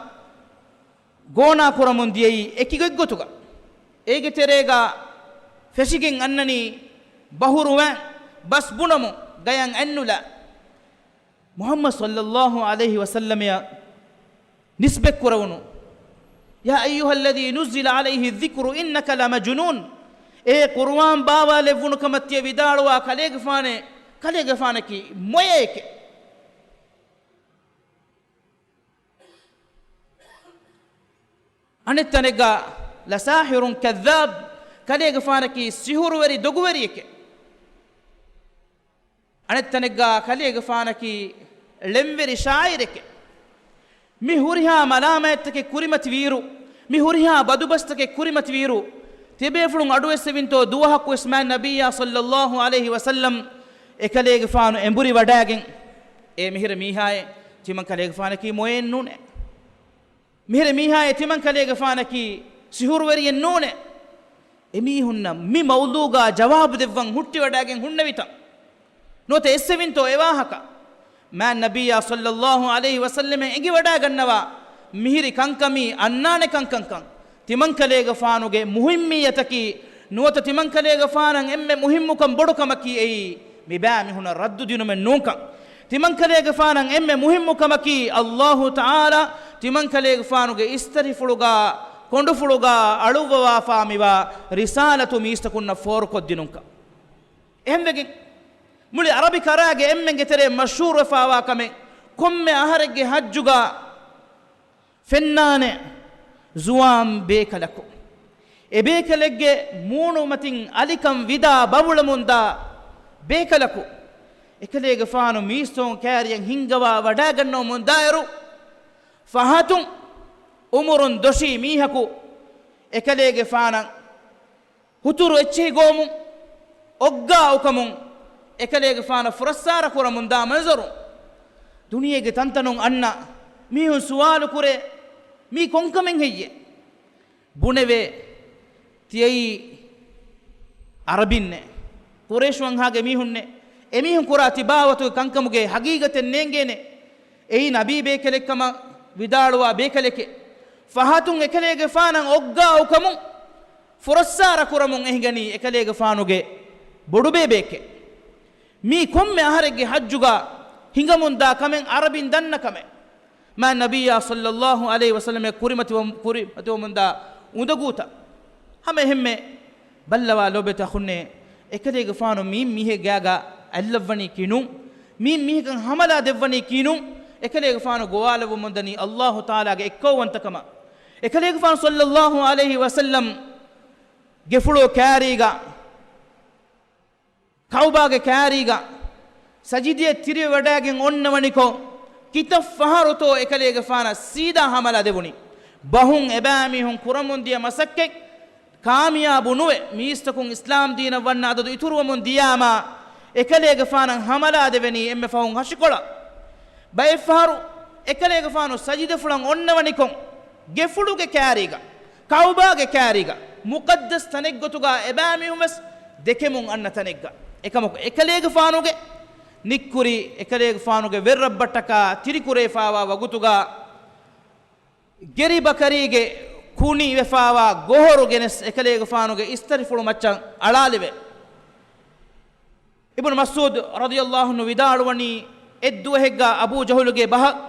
ގޯނާ ކުރަމުން ދިޔައީ އެކި ގޮތްގޮތުގަ. އޭގެ ތެރޭގަ ފެށިގެން އަންނަނީ ބަހުރުވަން ބަސް ބުނަމުން ގަޔަށް އަތްނުލާ، މުޙައްމަދު ޞައްލައްލާހު ޢަލައިހި ވަސައްލަމަޔަށް ނިސްބަތްކުރެވުނު، يا أيها الذي نزل عليه الذكر إنك لمجنون، އޭ ޤުރުއާން ބާވާލެއްވުނު ކަމަށް ތިޔަ ވިދާޅުވާ ކަލޭގެފާނޭ، ކަލޭގެފާނަކީ މޮޔައެކޭ. އަނެއް ތަނެއްގަ لساحر كذاب، ކަލޭގެފާނަކީ ސިހުރުވެރި ދޮގުވެރިއެކޭ. އަނެއް ތަނެއްގަ ކަލޭގެފާނަކީ ޅެންވެރި ޝާއިރެކޭ. މި ހުރިހާ މަލާމާތްތަކެއް ކުރިމަތިވިއިރު، މި ހުރިހާ ބަދުބަސްތަކެއް ކުރިމަތިވިއިރު، ތިބޭފުޅުން އަޑުއެއްސެވިންތޯ ދުވަހަކުވެސް މާތް ނަބިއްޔާ ޞައްލައްލާހު ޢަލައިހި ވަސައްލަމް އެކަލޭގެފާނު އެނބުރި ވަޑާގެން، އޭ މިހިރަ މީހާއޭ، ތިމަން ކަލޭގެފާނަކީ މޮޔައެއް ނޫނޭ. މިހިރަ މީހާއޭ، ތިމަން ކަލޭގެފާނަކީ ސިހުރުވެރިއެއް ނޫނޭ. އެމީހުންނަށް މި މައުޟޫގަ ޖަވާބު ދެއްވަން ހުއްޓިވަޑާގެން ހުންނެވިތަން. ނުވަތަ އެއްސެވިންތޯ އެވާހަކަ؟ މާތް ނަބިއްޔާ ޞައްލައްލާހު ޢަލައިހި ވަސައްލަމަށް އެނގިވަޑާގަންނަވާ މިހިރި ކަންކަމީ އަންނާނެ ކަންކަންކަން، ތިމަން ކަލޭގެފާނުގެ މުހިއްމިއްޔަތަކީ، ނުވަތަ ތިމަން ކަލޭގެފާނަށް އެންމެ މުހިއްމުކަން ބޮޑު ކަމަކީ އެއީ، މިބައިމީހުނަށް ރައްދު ދިނުމެއް ނޫންކަން. ތިމަން ކަލޭގެފާނަށް އެންމެ މުހިއްމު ކަމަކީ، އައްލާހު ތަޢާލާ ތިމަން ކަލޭގެފާނުގެ އިސްތަށިފުޅުގަ، ކޮނޑުފުޅުގަ އަޅުއްވަވާފާ މިވާ ރިސާލަތު މީސްތަކުންނަށް ފޯރުކޮށްދިނުންކަން. އެހެންވެގެން، މުޅި ޢަރަބި ކަރާގެ އެންމެންގެ ތެރެއަށް މަޝްހޫރުވެފާވާ ކަމެއް، ކޮންމެ އަހަރެއްގެ ޙައްޖުގަ ފެންނާނެ ޒުވާން ބޭކަލަކު. އެ ބޭކަލެއްގެ މޫނުމަތިން އަލިކަން ވިދާ ބަބުޅަމުންދާ ބޭކަލަކު. އެކަލޭގެފާނު މީސްތޯން ކައިރިއަށް ހިންގަވާ ވަޑާގަންނަވަމުންދާއިރު، ފަހަތުން އުމުރުން ދޮށީ މީހަކު އެކަލޭގެފާނަށް ހުތުރު އެއްޗެހި ގޮވަމުން، އޮއްގާއުކަމުން، އެކަލޭގެފާނަށް ފުރައްސާރަ ކުރަމުން ދާ މަންޒަރު. ދުނިޔޭގެ ތަންތަނުން އަންނަ މީހުން ސުވާލު ކުރޭ، މީ ކޮންކަމެއް ހެއްޔޭ؟ ބުނެވޭ، ތިޔައީ ޢަރަބިންނޭ، ޤުރައިޝް ވަންހާގެ މީހުންނޭ، އެމީހުން ކުރާ ތިބާވަތުގެ ކަންކަމުގެ ޙަޤީޤަތެއް ނޭނގޭނެ. އެއީ ނަބީ ބޭކަލެއްކަމަށް ވިދާޅުވާ ބޭކަލެކޭ. ފަހަތުން އެކަލޭގެފާނަށް އޮއްގާ އުކަމުން ފުރައްސާރަ ކުރަމުން އެހިގަނީ އެކަލޭގެފާނުގެ ބޮޑުބޭބެއެކޭ. މީ ކޮންމެ އަހަރެއްގެ ޙައްޖުގަ ހިނގަމުންދާ ކަމެއް، ޢަރަބިން ދަންނަ ކަމެއް. މާތް ނަބިއްޔާ ޞައްލައްލާހު ޢަލައިހި ވަސައްލަމަށް ކުރިމަތިވަމު-، ކުރިމަތިވަމުންދާ އުނދަގޫތައް. ހަމަ އެހެންމެ ބައްލަވާ ލޯބިވެތި އަޚުންނޭ، އެކަލޭގެފާނު މީން މީހެއް ގާގަ އަތްލައްވަނީކީ ނޫން. މީން މީހަކަށް ހަމަލާ ދެއްވަނީކީ ނޫން. އެކަލޭގެފާނު ގޮވާލައްވަމުންދަނީ ﷲ ތަޢާލާގެ އެއްކައުވަންތަކަމަށް. އެކަލޭގެފާނު ޞައްލައްލާހު ޢަލައިހި ވަސައްލަމް ގެފުޅު ކާރީގަ، ކަޢުބާގެ ކާރީގަ ސަޖިދަޔަށް ތިރިވެވަޑައިގެން އޮންނަވަނިކޮށް، ކިތައް ފަހަރުތޯ އެކަލޭގެފާނަށް ސީދާ ހަމަލާ ދެވުނީ؟ ބަހުން އެބައިމީހުން ކުރަމުންދިޔަ މަސައްކަތް ކާމިޔާބު ނުވެ، މީސްތަކުން އިސްލާމް ދީނަށް ވަންނަ އަދަދު އިތުރުވަމުން ދިޔާމާ، އެކަލޭގެފާނަށް ހަމަލާ ދެވެނީ އެންމެ ފަހުން ހަށިކޮޅަށް. ބައެއްފަހަރު އެކަލޭގެފާނު ސަޖިދަފުޅަށް އޮންނަވަނިކޮށް، ގެފުޅުގެ ކާރީގަ، ކަޢުބާގެ ކާރީގަ، މުޤައްދަސް ތަނެއްގޮތުގަ އެބައިމީހުން ވެސް ދެކެމުން އަންނަ ތަނެއްގަ. އެކަމަކު އެކަލޭގެފާނުގެ ނިއްކުރި، އެކަލޭގެފާނުގެ ވެރިރަށްބައްޓަކާ ތިރިކުރެވިފާވާ ވަގުތުގަ، ގެރި ބަކަރީގެ ކުނި ވެފާވާ ގޮހޮރު ގެނެސް އެކަލޭގެފާނުގެ އިސްތަށިފުޅު މައްޗަށް އަޅާލެވެ. އިބްނު މަސްޢޫދު ރަޟިޔަﷲ ޢަންހު ވިދާޅުވަނީ، އެއްދުވަހެއްގަ އަބޫ ޖަހުލުގެ ބަހަށް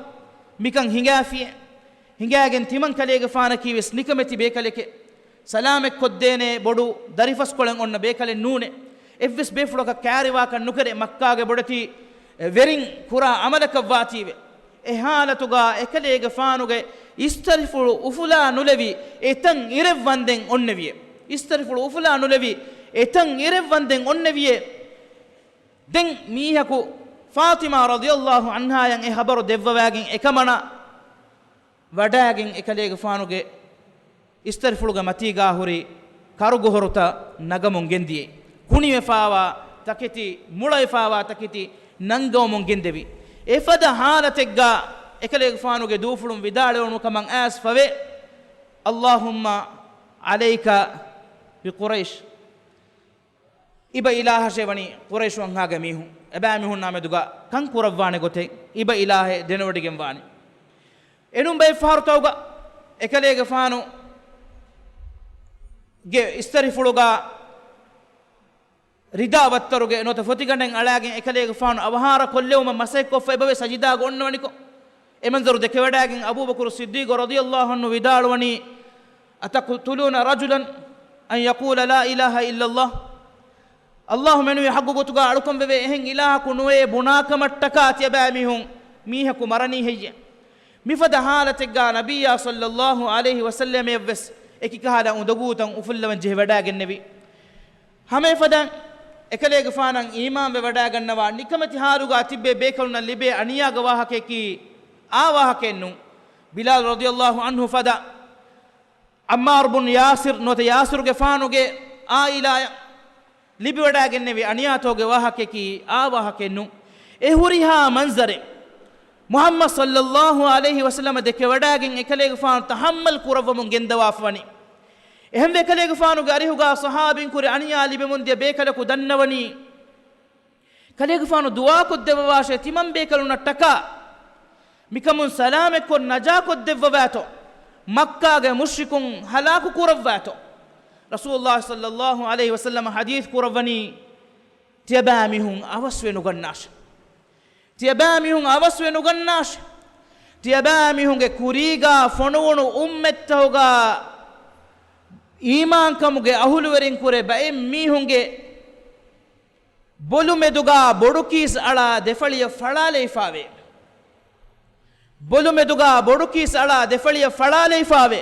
މިކަން ހިނގާފިއޭ. ހިނގާގެން ތިމަން ކަލޭގެފާނަކީ ވެސް ނިކަމެތި ބޭކަލެކޭ. ސަލާމަތްކޮށްދޭނެ ބޮޑު ދަރިފަސްކޮޅެއް އޮންނަ ބޭކަލެއް ނޫނޭ. އެއްވެސް ބޭފުޅަކަށް ކާރިވާކަން ނުކެރޭ، މައްކާގެ ބޮޑެތި ވެރިން ކުރާ ޢަމަލަކަށް ވާތީވެ. އެ ޙާލަތުގަ އެކަލޭގެފާނުގެ އިސްތަށިފުޅު އުފުލާ ނުލެވި، އެތަން އިރެއް ވަންދެން އޮންނެވިއޭ. އިސްތަށިފުޅު އުފުލާ ނުލެވި، އެތަން އިރެއް ވަންދެން އޮންނެވިއޭ. ދެން މީހަކު ފާޠިމާ ރަޟިޔަﷲ ޢަންހާޔަށް އެ ޚަބަރު ދެއްވަވައިގެން އެކަމަނާ ވަޑައިގެން އެކަލޭގެފާނުގެ އިސްތަށިފުޅުގެ މަތީގާ ހުރި ކަރުގޮހޮރުތައް ނަގަމުން ގެންދިޔައީ. ކުނިވެފާވާ ތަކެތި، މުޅަވެފާވާ ތަކެތި ނަންގަވަމުން ގެންދެވި. އެފަދަ ޙާލަތެއްގަ އެކަލޭގެފާނުގެ ދޫފުޅުން ވިދާޅުވެވުނު ކަމަށް އައިސް ފަވޭ، اللهم عليك بقريش. އިބަ އިލާހަށޭ ވަނީ ޤުރައިޝު ވަންހާގެ މީހުން، އެބައިމީހުންނާ މެދުގަ ކަން ކުރައްވާނެ ގޮތެއް އިބަ އިލާހޭ ދެނެވޮޑިގެން ވާނީ. އެނޫން ބައެއް ފަހަރުތަކުގަ އެކަލޭގެފާނުގެ އިސްތަށިފުޅުގަ ރިދާ ވައްތަރުގެ ނުވަތަ ފޮތިގަނޑެއް އަޅާގެން އެކަލޭގެފާނު އަވަހާރަ ކޮށްލެވުމަށް މަސައްކަތްކޮށްފަ އެބަވޭ ސަޖިދާގަ އޮންނަވަނިކޮށް. އެ މަންޒަރު ދެކެވަޑައިގެން އަބޫބަކުރު ޞިއްދީޤު ރަޟިޔަﷲ ޢަންހު ވިދާޅުވަނީ، أتقتلون رجلا أن يقول لا إله إلا الله؟ ﷲ މެނުވީ ޙައްޤު ގޮތުގަ އަޅުކަން ވެވޭ އެހެން އިލާހަކު ނުވޭ ބުނާކަމަށްޓަކާ ތިޔަބައިމީހުން މީހަކު މަރަނީ ހެއްޔޭ؟ މިފަދަ ޙާލަތެއްގަ ނަބިއްޔާ ޞައްލައްލާހު ޢަލައިހި ވަސައްލަމަޔަށްވެސް އެކިކަހަލަ އުނދަގޫތައް އުފުއްލަވަން ޖެހިވަޑައިގެންނެވި. ހަމައެފަދައިން އެކަލޭގެފާނަށް އީމާންވެވަޑައިގަންނަވާ ނިކަމެތި ޙާލުގަ ތިއްބޭ ބޭކަލުންނަށް ލިބޭ އަނިޔާގެ ވާހަކަޔަކީ އާ ވާހަކައެއް ނޫން. ބިލާލް ރަޟިޔަﷲ ޢަންހު ފަދަ ޢައްމާރު ބުން ޔާސިރު ނުވަތަ ޔާސިރުގެފާނުގެ ޢާއިލާއަށް ލިބިވަޑައިގެންނެވި އަނިޔާތަކުގެ ވާހަކަޔަކީ އާ ވާހަކައެއް ނޫން. އެ ހުރިހާ މަންޒަރެއް މުޙައްމަދު ޞައްލައްލާހު ޢަލައިހި ވަސައްލަމަ ދެކެވަޑައިގެން އެކަލޭގެފާނު ތަޙައްމަލް ކުރައްވަމުން ގެންދަވާފަވަނީ. އެހެންވެ އެކަލޭގެފާނުގެ އަރިހުގަ ޞަޙާބީން ކުރެ އަނިޔާ ލިބެމުންދިޔަ ބޭކަލަކު ދަންނަވަނީ، ކަލޭގެފާނު ދުޢާކޮށްދެއްވަވާށޭ ތިމަން ބޭކަލުންނަށްޓަކާ، މިކަމުން ސަލާމަތްކޮށް ނަޖާކޮށްދެއްވަވާތޯ، މައްކާގެ މުޝްރިކުން ހަލާކު ކުރައްވާތޯ. ރަސޫލުﷲ ޞައްލައްލާހު ޢަލައިހި ވަސައްލަމަ ޙަދީޘް ކުރައްވަނީ، ތިޔަބައިމީހުން އަވަސްވެ ނުގަންނާށޭ. ތިޔަބައިމީހުން އަވަސްވެ ނުގަންނާށޭ. ތިޔަބައިމީހުންގެ ކުރީގާ ފޮނުވުނު އުއްމަތްތަކުގާ އީމާންކަމުގެ އަހުލުވެރިންކުރެ ބައެއް މީހުންގެ ބޮލުމެދުގާ ބޮޑުކީސް އަޅާ ދެފަޅިއަށް ފަޅާލައިފާވޭ. ބޮލުމެދުގާ ބޮޑުކީސް އަޅާ ދެފަޅިއަށް ފަޅާލައިފާވޭ.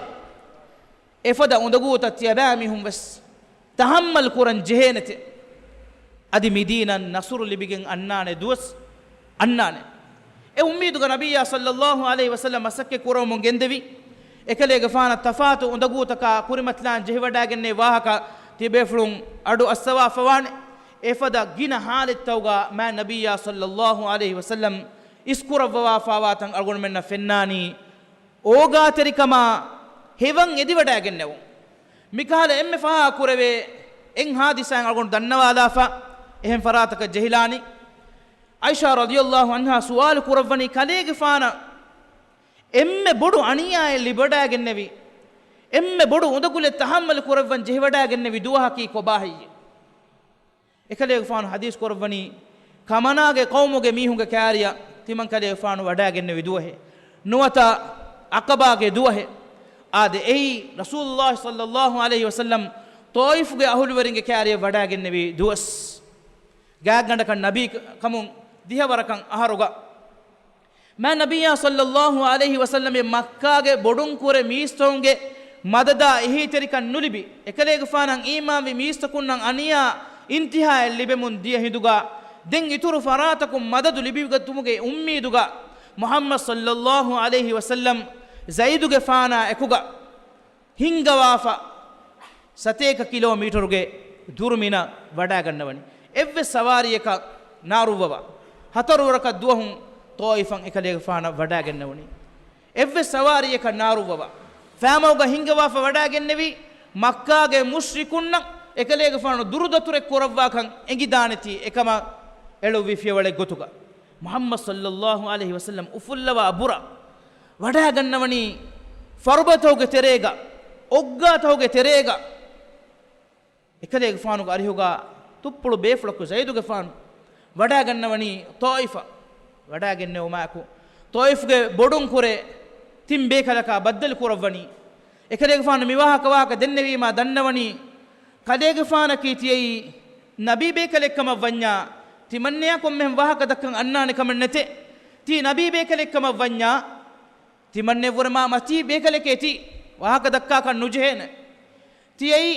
އެފަދަ އުނދަގޫތައް ތިޔަބައިމީހުން ވެސް ތަޙައްމަލް ކުރަން ޖެހޭނެތެ. އަދި މިދީނަށް ނަޞްރު ލިބިގެން އަންނާނެ ދުވަސް އަންނާނެ. އެ އުއްމީދުގަ ނަބިއްޔާ ޞައްލައްލާހު ޢަލައިހި ވަސައްލަމް މަސައްކަތް ކުރައްވަމުން ގެންދެވި، އެކަލޭގެފާނަށް ތަފާތު އުނދަގޫތަކާ ކުރިމަތިލާން ޖެހިވަޑައިގެންނެވި ވާހަކަ ތިބޭފުޅުން އަޑު އައްސަވާފަވާނެ. އެފަދަ ގިނަ ޙާލަތްތަކުގަ މާތް ނަބިއްޔާ ޞައްލައްލާހު ޢަލައިހި ވަސައްލަމް އިސްކުރައްވަވާފާވާތަން އަޅުގަނޑުމެންނަށް ފެންނާނީ، އޯގާތެރިކަމާ ހެވަން އެދިވަޑައިގެންނެވުން. މިކަހަލަ އެންމެ ފަހާ ކުރެވޭ އެއް ޙާދިސާއެއް އަޅުގަނޑު ދަންނަވާލާފަ، އެހެން ފަރާތަކަށް ޖެހިލާނީ. ޢާއިޝާ ރަޟިޔަﷲ ޢަންހާ ސުވާލު ކުރައްވަނީ، ކަލޭގެފާނަށް އެންމެ ބޮޑު އަނިޔާއެއް ލިބިވަޑައިގެންނެވި، އެންމެ ބޮޑު އުނދަގުލެއް ތަޙައްމަލު ކުރައްވަން ޖެހިވަޑައިގެންނެވި ދުވަހަކީ ކޮބާހެއްޔޭ؟ އެކަލޭގެފާނު ޙަދީޘް ކުރައްވަނީ، ކަމަނާގެ ޤައުމުގެ މީހުންގެ ކާރިޔަށް ތިމަން ކަލޭގެފާނު ވަޑައިގެންނެވި ދުވަހެއް. ނުވަތަ ޢަޤަބާގެ ދުވަހެއް. އާދެ، އެއީ ރަސޫލުﷲ ޞައްލަﷲ ޢަލައިހި ވަސައްލަމް ޠާއިފުގެ އަހުލުވެރިންގެ ކާރިޔަށް ވަޑައިގެންނެވި ދުވަސް. ގާތްގަނޑަކަށް ނަބީ ކަމުން ދިހަވަރަކަށް އަހަރުގަ، މާތް ނަބިއްޔާ ޞައްލަﷲ ޢަލައިހި ވަސައްލަމް މައްކާގެ ބޮޑުން ކުރެ މީސްތަކުންގެ މަދަދާ އެހީތެރިކަން ނުލިބި، އެކަލޭގެފާނަށް އީމާންވި މީސްތަކުންނަށް އަނިޔާ އިންތިހާއެއް ލިބެމުން ދިޔަ ހިނދުގަ، ދެން އިތުރު ފަރާތަކުން މަދަދު ލިބިގަތުމުގެ އުއްމީދުގަ، މުޙައްމަދު ޞައްލަﷲ ޢަލައިހި ވަސައްލަމް ޒައިދުގެފާނާ އެކުގަ ހިންގަވާފަ، ސަތޭކަ ކިލޯމީޓަރުގެ ދުރުމިނަށް ވަޑައިގަންނަވަނީ. އެއްވެސް ސަވާރިއެއް ނާރުއްވަވާ، ހަތަރު ވަރަކަށް ދުވަހުން ޠާއިފަށް އެކަލޭގެފާނަށް ވަޑައިގެންނެވުނީ. އެއްވެސް ސަވާރިއަކަށް ނާރުއްވަވާ، ފައިމަގުގަ ހިންގަވާފަ ވަޑައިގެންނެވީ، މައްކާގެ މުޝްރިކުންނަށް އެކަލޭގެފާނު ދުރުދަތުރެއް ކުރައްވާކަން އެނގިދާނެތީ އެކަމަށް އެޅުއްވި ފިޔަވަޅެއް ގޮތުގަ. މުޙައްމަދު ޞައްލަﷲ ޢަލައިހި ވަސައްލަމް އުފުއްލަވާ ބުރަ ވަޑައިގަންނަވަނީ ފަރުބަތަކުގެ ތެރޭގަ، އޮއްގާތަކުގެ ތެރޭގަ. އެކަލޭގެފާނުގެ އަރިހުގަ ތުއްޕުޅު ބޭފުޅަކު ޒައިދުގެފާނު ވަޑައިގަންނަވަނީ ޠާއިފަށް. ވަޑައިގެންނެވުމާއެކު، ޠާއިފުގެ ބޮޑުން ކުރެ ތިން ބޭކަލަކާ ބައްދަލު ކުރައްވަނީ. އެކަލޭގެފާނު މި ވާހަކަ ވާހަކަ ދެންނެވީމާ ދަންނަވަނީ، ކަލޭގެފާނަކީ ތިޔައީ ނަބީ ބޭކަލެއްކަމަށް ވަންޏާ، ތިމަންނަޔާ ކޮންމެހެން ވާހަކަ ދައްކަން އަންނާނެ ކަމެއް ނެތޭ. ތީ ނަބީ ބޭކަލެއްކަމަށް ވަންޏާ، ތިމަންނެއްވުރެ މާ މަތީ ބޭކަލެކޭ ތީ، ވާހަކަ ދައްކާކަށް ނުޖެހޭނެ. ތިޔައީ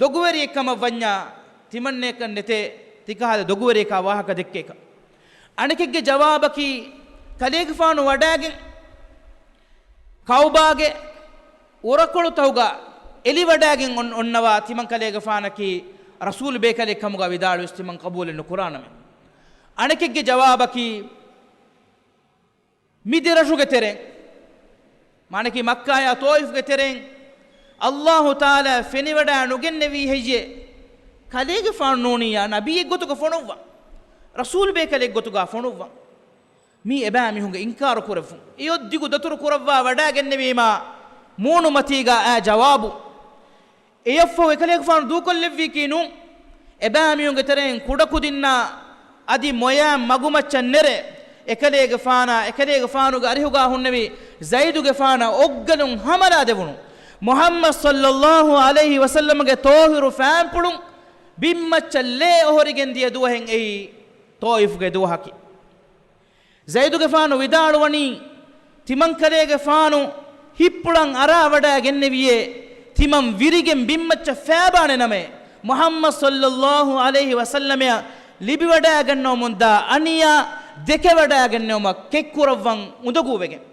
ދޮގުވެރިއެއްކަމަށް ވަންޏާ، ތިމަންނަޔަކަށް ނެތޭ ތިކަހަލަ ދޮގުވެރިޔަކާ ވާހަކަ ދެއްކޭކަށް. އަނެކެއްގެ ޖަވާބަކީ، ކަލޭގެފާނު ވަޑައިގެން ކައުބާގެ އުރަކޮޅުތަކުގަ އެލިވަޑައިގެން އޮން-، އޮންނަވާ ތިމަން ކަލޭގެފާނަކީ ރަސޫލު ބޭކަލެއް ކަމުގަ ވިދާޅުވެސް ތިމަން ޤަބޫލެއް ނުކުރާނަމޭ. އަނެކެއްގެ ޖަވާބަކީ، މި ދެ ރަށުގެ ތެރެއިން، މާނަކީ މައްކާޔާ ޠާއިފުގެ ތެރެއިން، އައްލާހު ތަޢާލާ ފެނިވަޑައި ނުގެންނެވީ ހެއްޔޭ؟ ކަލޭގެފާނު ނޫނިއްޔާ ނަބީއެއްގޮތުގަ ފޮނުއްވަން، ރަސޫލު ބޭކަލެއްގޮތުގަ ފޮނުއްވަން. މީ އެބައިމީހުންގެ އިންކާރު ކުރެއްވުން. އެޔޮއް ދިގު ދަތުރު ކުރައްވާ ވަޑައިގެންނެވީމާ، މޫނުމަތީގަ އާ ޖަވާބު. އެޔަށްފަހު އެކަލޭގެފާނު ދޫކޮށްލެއްވީކީ ނޫން. އެބައިމީހުންގެ ތެރެއިން ކުޑަކުދިންނާ އަދި މޮޔައިން މަގުމައްޗަށް ނެރެ، އެކަލޭގެފާނާ، އެކަލޭގެފާނުގެ އަރިހުގަ ހުންނެވި ޒައިދުގެފާނަށް އޮއްގަލުން ހަމަލާ ދެވުނު. މުޙައްމަދު ޞައްލައްލާހު ޢަލައިހި ވަސައްލަމަގެ ޠާހިރު ފާންޕުޅުން ބިންމައްޗަށް ލޭ އޮހޮރިގެން ދިޔަ ދުވަހެއް އެއީ ޠާއިފުގެ ދުވަހަކީ. ޒައިދުގެފާނު ވިދާޅުވަނީ، ތިމަންކަލޭގެފާނު ހިތްޕުޅަށް އަރާވަޑައިގެންނެވިޔޭ، ތިމަން ވިރިގެން ބިންމައްޗަށް ފައިބާނެ ނަމައޭ، މުޙައްމަދު ޞައްލައްލާހު ޢަލައިހި ވަސައްލަމަޔަށް ލިބިވަޑައިގަންނަވަމުންދާ އަނިޔާ ދެކެވަޑައިގެންނެވުމަށް ކެތްކުރައްވަން އުނދަގޫވެގެން.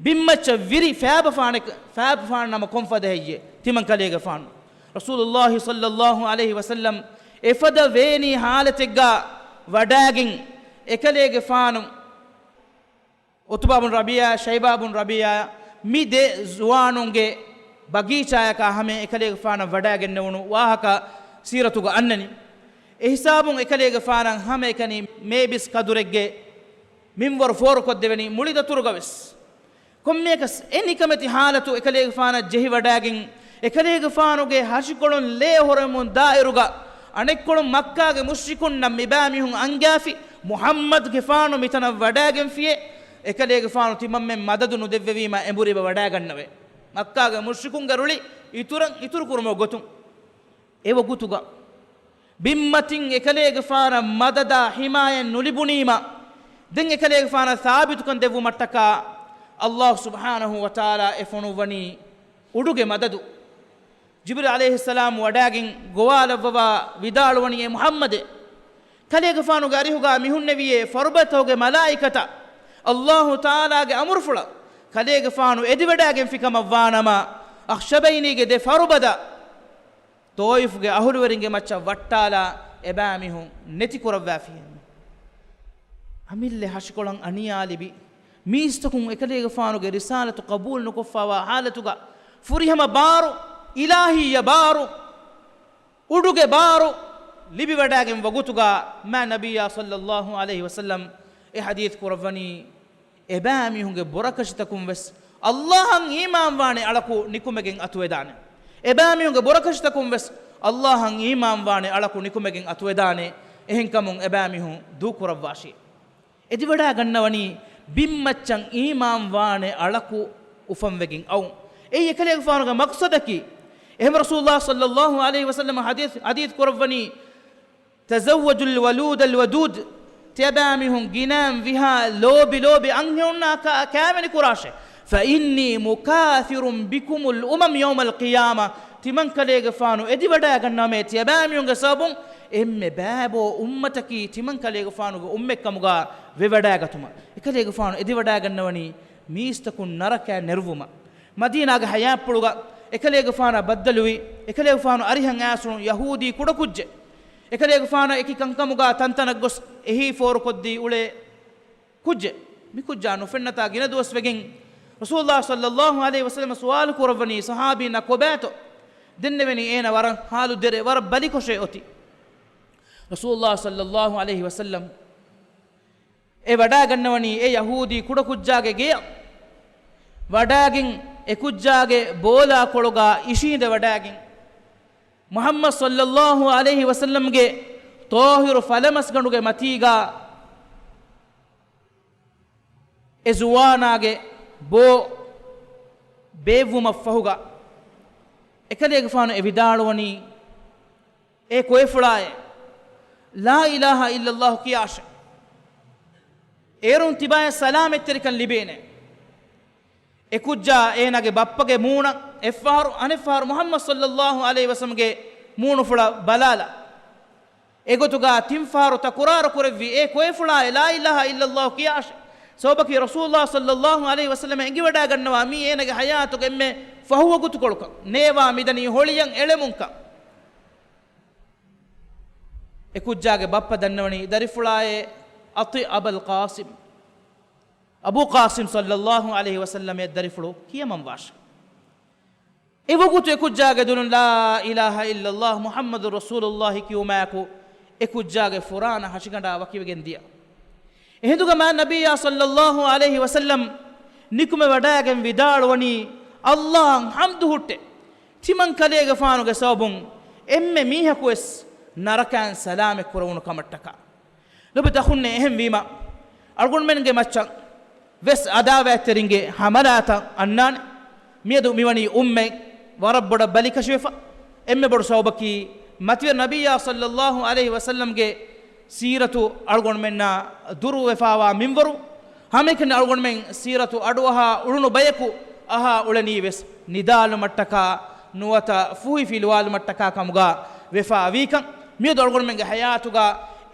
ބިންމައްޗަށް ވިރި ފައިބަފާނެ-، ފައިބަފާނަމަ ކޮންފަދަ ހެއްޔޭ؟ ތިމަންކަލޭގެފާނު ރަސޫލުއްލާހި ޞައްލައްލާހު ޢަލައިހި ވަސައްލަމް އެފަދަ ވޭނީ ޙާލަތެއްގަ ވަޑައިގެން، އެކަލޭގެފާނު ޢުތުބާ ބުން ރަބީޢާ، ޝައިބާ ބުން ރަބީޢާ މި ދެ ޒުވާނުންގެ ބަގީޗާޔަކާ ހަމަ އެކަލޭގެފާނަށް ވަޑައިގެންނެވުނު ވާހަކަ ސީރަތުގަ އަންނަނީ. އެހިސާބުން އެކަލޭގެފާނަށް ހަމައެކަނި މޭބިސް ކަދުރެއްގެ މިންވަރު ފޯރުކޮށްދެވެނީ މުޅި ދަތުރުގަވެސް. ކޮންމެއަކަސް އެ ނިކަމެތި ޙާލަތު އެކަލޭގެފާނަށް ޖެހިވަޑައިގެން، އެކަލޭގެފާނުގެ ހަށިކޮޅުން ލޭ އޮހޮރެމުން ދާއިރުގަ، އަނެއްކޮޅުން މައްކާގެ މުޝްރިކުންނަށް މިބައިމީހުން އަންގާފި، މުޙައްމަދުގެފާނު މިތަނަށް ވަޑައިގެންފިޔޭ، އެކަލޭގެފާނު ތިމަންމެން މަދަދު ނުދެއްވެވީމަ އެނބުރިބަ ވަޑައިގަންނަވޭ. މައްކާގެ މުޝްރިކުންގެ ރުޅި އިތުރަށް އިތުރުކުރުމުގެ ގޮތުން. އެވަގުތުގަ ބިންމަތިން އެކަލޭގެފާނަށް މަދަދާ ޙިމާޔަތް ނުލިބުނީމަ، ދެން އެކަލޭގެފާނަށް ސާބިތުކަން ދެއްވުމަށްޓަކާ، އައްލާހު ސުބްޙާނަހު ވަތަޢާލާ އެ ފޮނުއްވަނީ އުޑުގެ މަދަދު. ޖިބްރީލް ޢަލައިހިއްސަލާމް ވަޑައިގެން ގޮވާލައްވަވާ ވިދާޅުވަނީ، އޭ މުޙައްމަދޭ، ކަލޭގެފާނުގެ އަރިހުގަ މިހުންނެވިޔޭ ފަރުބަތަކުގެ މަލާއިކަތާ، އައްލާހު ތަޢާލާގެ އަމުރުފުޅަށް ކަލޭގެފާނު އެދިވަޑައިގެންފިކަމަށްވާނަމަ، އަޚްޝަބައިނީގެ ދެ ފަރުބަދަ ޠާއިފުގެ އަހުލުވެރިންގެ މައްޗަށް ވައްޓާލާ އެބައިމީހުން ނެތިކުރައްވާފި. އަމިއްލަ ހަށިކޮޅަށް އަނިޔާލިބި މީސްތަކުން އެކަލޭގެފާނުގެ ރިސާލަތު ޤަބޫލު ނުކޮށްފަވާ ޙާލަތުގަ ފުރިހަމަ ބާރު، އިލާހިއްޔަ ބާރު، އުޑުގެ ބާރު، ލިބިވަޑައިގެން ވަގުތުގަ މާ ނަބިއްޔާ ޞައްލައްލާހު ޢަލައިހި ވަސައްލަމް އެ ޙަދީޘް ކުރައްވަނީ، އެބައިމީހުންގެ ބުރަކަށިތަކުން ވެސް ﷲ އަށް އީމާންވާނެ އަޅަކު ނިކުމެގެން އަތުވެދާނެ. އެބައިމީހުންގެ ބުރަކަށިތަކުން ވެސް ﷲ އަށް އީމާންވާނެ އަޅަކު ނިކުމެގެން އަތުވެދާނެ. އެހެންކަމުން އެބައިމީހުން ދޫކުރައްވާށި. އެދިވަޑައިގަންނަވަނީ ބިންމައްޗަށް އީމާންވާނެ އަޅަކު އުފަންވެގެން އައުން. އެއީ އެކަލޭގެފާނުގެ މަޤްޞަދަކީ. އެހެން ރަސޫލުﷲ ޞައްލައްލާހު ޢަލައިހި ވަސައްލަމަ ޙަދީޘް، ޙަދީޘް ކުރައްވަނީ، "تزوجوا الولود الودود." ތިޔަބައިމީހުން ގިނައިން ވިހާ ލޯބި ލޯބި އަންހެނުންނާ ކާ-، ކާވެނި ކުރާށޭ. "فإني مكاثر بكم الأمم يوم القيامة." ތިމަންކަލޭގެފާނު އެދިވަޑައިގަންނަވަމޭ ތިޔަބައިމީހުންގެ ސަބަބުން އެންމެ ބައިބޯ އުއްމަތަކީ ތިމަންކަލޭގެފާނުގެ އުއްމަތްކަމުގަ ވެވަޑައިގަތުމަށް. އެކަލޭގެފާނު އެދިވަޑައިގަންނަވަނީ މީސްތަކުން ނަރަކައިން ނެރުއްވުމަށް. މަދީނާގެ ޙަޔާތްޕުޅުގަ އެކަލޭގެފާނާ ބައްދަލުވި، އެކަލޭގެފާނު އަރިހަށް އައިސްފުޅުން ޔަހޫދީ ކުޑަކުއްޖެއް. އެކަލޭގެފާނަށް އެކި ކަންކަމުގަ ތަންތަނަށް ގޮސް އެހީ ފޯރުކޮށްދީ އުޅޭ ކުއްޖެއް. މި ކުއްޖާ ނުފެންނަތާ ގިނަ ދުވަސްވެގެން ރަސޫލުﷲ ޞައްލައްލާހު ޢަލައިހި ވަސައްލަމަ ސުވާލު ކުރައްވަނީ ޞަޙާބީންނާ ކޮބާތޯ؟ ދެންނެވެނީ އޭނަ ވަރަށް ޙާލު ދެރަ، ވަރަށް ބަލިކޮށޭ އޮތީ. ރަސޫލުﷲ ޞައްލައްލާހު ޢަލައިހި ވަސައްލަމް އެ ވަޑައިގަންނަވަނީ އެ ޔަހޫދީ ކުޑަކުއްޖާގެ ގެޔަށް. ވަޑައިގެން އެ ކުއްޖާގެ ބޯލާކޮޅުގަ އިށީނދެ ވަޑައިގެން މުޙައްމަދު ޞައްލައްލާހު ޢަލައިހި ވަސައްލަމްގެ ޠާހިރު ފަލަމަސްގަނޑުގެ މަތީގަ އެ ޒުވާނާގެ ބޯ ބޭއްވުމަށްފަހުގަ އެކަލޭގެފާނު އެ ވިދާޅުވަނީ، އޭ ކޮއެފުޅާއޭ، ލާ އިލާހަ އިއްލައްލާހު ކިޔާށޭ. އޭރުން ތިބާޔަށް ސަލާމަތްތެރިކަން ލިބޭނެ. އެ ކުއްޖާ އޭނާގެ ބައްޕަގެ މޫނަށް އެއްފަހަރު، އަނެއްފަހަރު މުޙައްމަދު ޞައްލައްލާހު ޢަލައިހި ވަސައްލަމްގެ މޫނުފުޅަށް ބަލާލާ، އެގޮތުގަ ތިންފަހަރު ތަކުރާރު ކުރެއްވި، އޭ ކޮއެފުޅާއޭ، ލާ އިލާހަ އިއްލައްލާހު ކިޔާށޭ. ސަބަބަކީ ރަސޫލުﷲ ޞައްލައްލާހު ޢަލައިހި ވަސައްލަމަ އެނގިވަޑައިގަންނަވާ މީ އޭނާގެ ޙަޔާތުގެ އެންމެ ފަހު ވަގުތުކޮޅުކަން، ނޭވާ މިދަނީ ހޮޅިއަށް އެޅެމުންކަން. އެ ކުއްޖާގެ ބައްޕަ ދަންނަވަނީ، ދަރިފުޅާއޭ، އަޠިޢް އަބަލް ޤާސިމް، އަބޫ ޤާސިމް ޞައްލައްލާހު ޢަލައިހި ވަސައްލަމަށް ދަރިފުޅު ކިޔަމަންވާށޭ. އެ ވަގުތު އެ ކުއްޖާގެ ދުލުން ލާ އިލާހަ އިއްލައްލާހު މުޙައްމަދު ރަސޫލުﷲ ކިޔުމާއެކު އެ ކުއްޖާގެ ފުރާނަ ހަށިގަނޑާ ވަކިވެގެން ދިޔަ. އެހިނދުގަ މާތް ނަބިއްޔާ ޞައްލައްލާހު ޢަލައިހި ވަސައްލަމް ނިކުމެ ވަޑައިގެން ވިދާޅުވަނީ، ﷲ އަށް ޙަމްދު ހުއްޓޭ، ތިމަން ކަލޭގެފާނުގެ ސަބަބުން އެންމެ މީހަކު ވެސް ނަރަކައިން ސަލާމަތް ކުރެވުނު ކަމަށްޓަކާ. ލޮބުވެތި އަޚުންނޭ، އެހެންވީމަ، އަޅުގަނޑުމެންގެ މައްޗަށް ވެސް އަދާވާތްތެރިންގެ ހަމަލާތައް އަންނާނެ. މިއަދު މިވަނީ އުއްމަތް ވަރަށް ބޮޑަށް ބަލިކަށިވެފަ. އެންމެ ބޮޑު ސަބަބަކީ، މަތިވެރި ނަބިއްޔާ ޞައްލައްލާހު ޢަލައިހި ވަސައްލަމްގެ ސީރަތު އަޅުގަނޑުމެންނާ ދުރުވެފާވާ މިންވަރު، ހަމައެކަނި އަޅުގަނޑުމެން ސީރަތު އަޑުއަހާ އުޅުނު ބަޔަކު އަހާ އުޅެނީ ވެސް ނިދާލުމަށްޓަކާ ނުވަތަ ފޫހިފިލުވާލުމަށްޓަކާ ކަމުގަ ވެފާވީކަން. މިއަދު އަޅުގަނޑުމެންގެ ޙަޔާތުގަ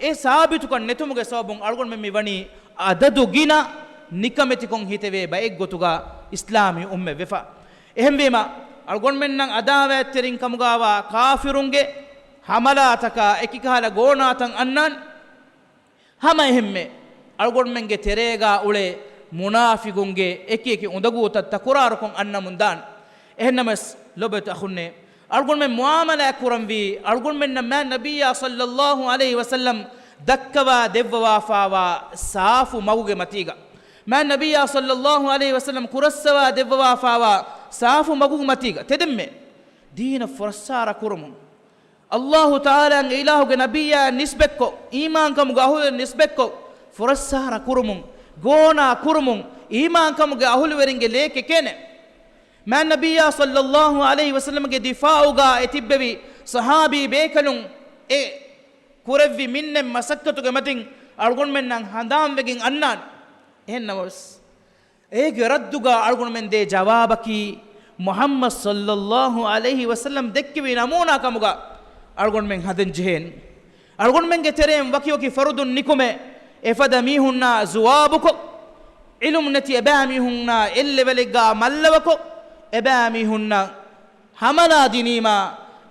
އެ ސާބިތުކަން ނެތުމުގެ ސަބަބުން އަޅުގަނޑުމެން މި ވަނީ އަދަދު ގިނަ ނިކަމެތިކޮށް ހިތެވޭ ބައެއްގޮތުގަ އިސްލާމީ އުއްމަތް ވެފަ. އެހެންވީމަ، އަޅުގަނޑުމެންނަށް އަދާވާތްތެރިން ކަމުގައިވާ ކާފިރުންގެ ހަމަލާތަކާ އެކިކަހަލަ ގޯނާތައް އަންނާނެ. ހަމައެހެންމެ، އަޅުގަނޑުމެންގެ ތެރޭގަ އުޅޭ މުނާފިގުންގެ އެކިއެކި އުނދަގޫތައް ތަކުރާރުކޮށް އަންނަމުން ދާނެ. އެހެންނަމަވެސް، ލޮބުވެތި އަޚުންނޭ، އަޅުގަނޑުމެން މުޢާމަލާތް ކުރަންވީ، އަޅުގަނޑުމެންނަށް މާތް ނަބިއްޔާ ޞައްލައްލާހު ޢަލައިހި ވަސައްލަމް ދައްކަވާ ދެއްވަވާފާވާ ސާފު މަގުގެ މަތީގަ. މާތް ނަބިއްޔާ ޞައްލައްލާހު ޢަލައިހި ވަސައްލަމް ކުރައްސަވާ ދެއްވަވާފާވާ ސާފު މަގުގެ މަތީގަ. ތެދެންމެ ދީނަށް ފުރައްސާރަ ކުރުމުން، ﷲ ތަޢާލާގެ އިލާހުގެ ނަބިއްޔާ ނިސްބަތްކޮށް، އީމާންކަމުގެ އަހުލުވެރިން ނިސްބަތްކޮށް، ފުރައްސާރަ ކުރުމުން، ގޯނާ ކުރުމުން، އީމާންކަމުގެ އަހުލުވެރިންގެ ލޭ ކެކޭނެ. މާތް ނަބިއްޔާ ޞައްލައްލާހު ޢަލައިހި ވަސައްލަމްގެ ދިފާޢުގަ އެ ތިއްބެވި ޞަޙާބީ ބޭކަލުން އެ ކުރެއްވި މިންނެތް މަސައްކަތުގެ މަތިން އަޅުގަނޑުމެންނަށް ހަނދާންވެގެން އަންނާނެ. އެހެންނަމަވެސް، އޭގެ ރައްދުގަ އަޅުގަނޑުމެން ދޭ ޖަވާބަކީ، މުޙައްމަދު ޞައްލައްލާހު ޢަލައިހި ވަސައްލަމް ދެއްކެވި ނަމޫނާ ކަމުގަ އަޅުގަނޑުމެން ހަދަން ޖެހޭނެ. އަޅުގަނޑުމެންގެ ތެރެއިން ވަކިވަކި ފަރުދުން ނިކުމެ، އެފަދަ މީހުންނާ ޒުވާބުކޮށް، ޢިލްމު ނެތި އެބައިމީހުންނާ އެއްލެވެލެއްގަ މައްލަވަކޮށް، އެބައިމީހުންނަށް ހަމަލާ ދިނީމާ،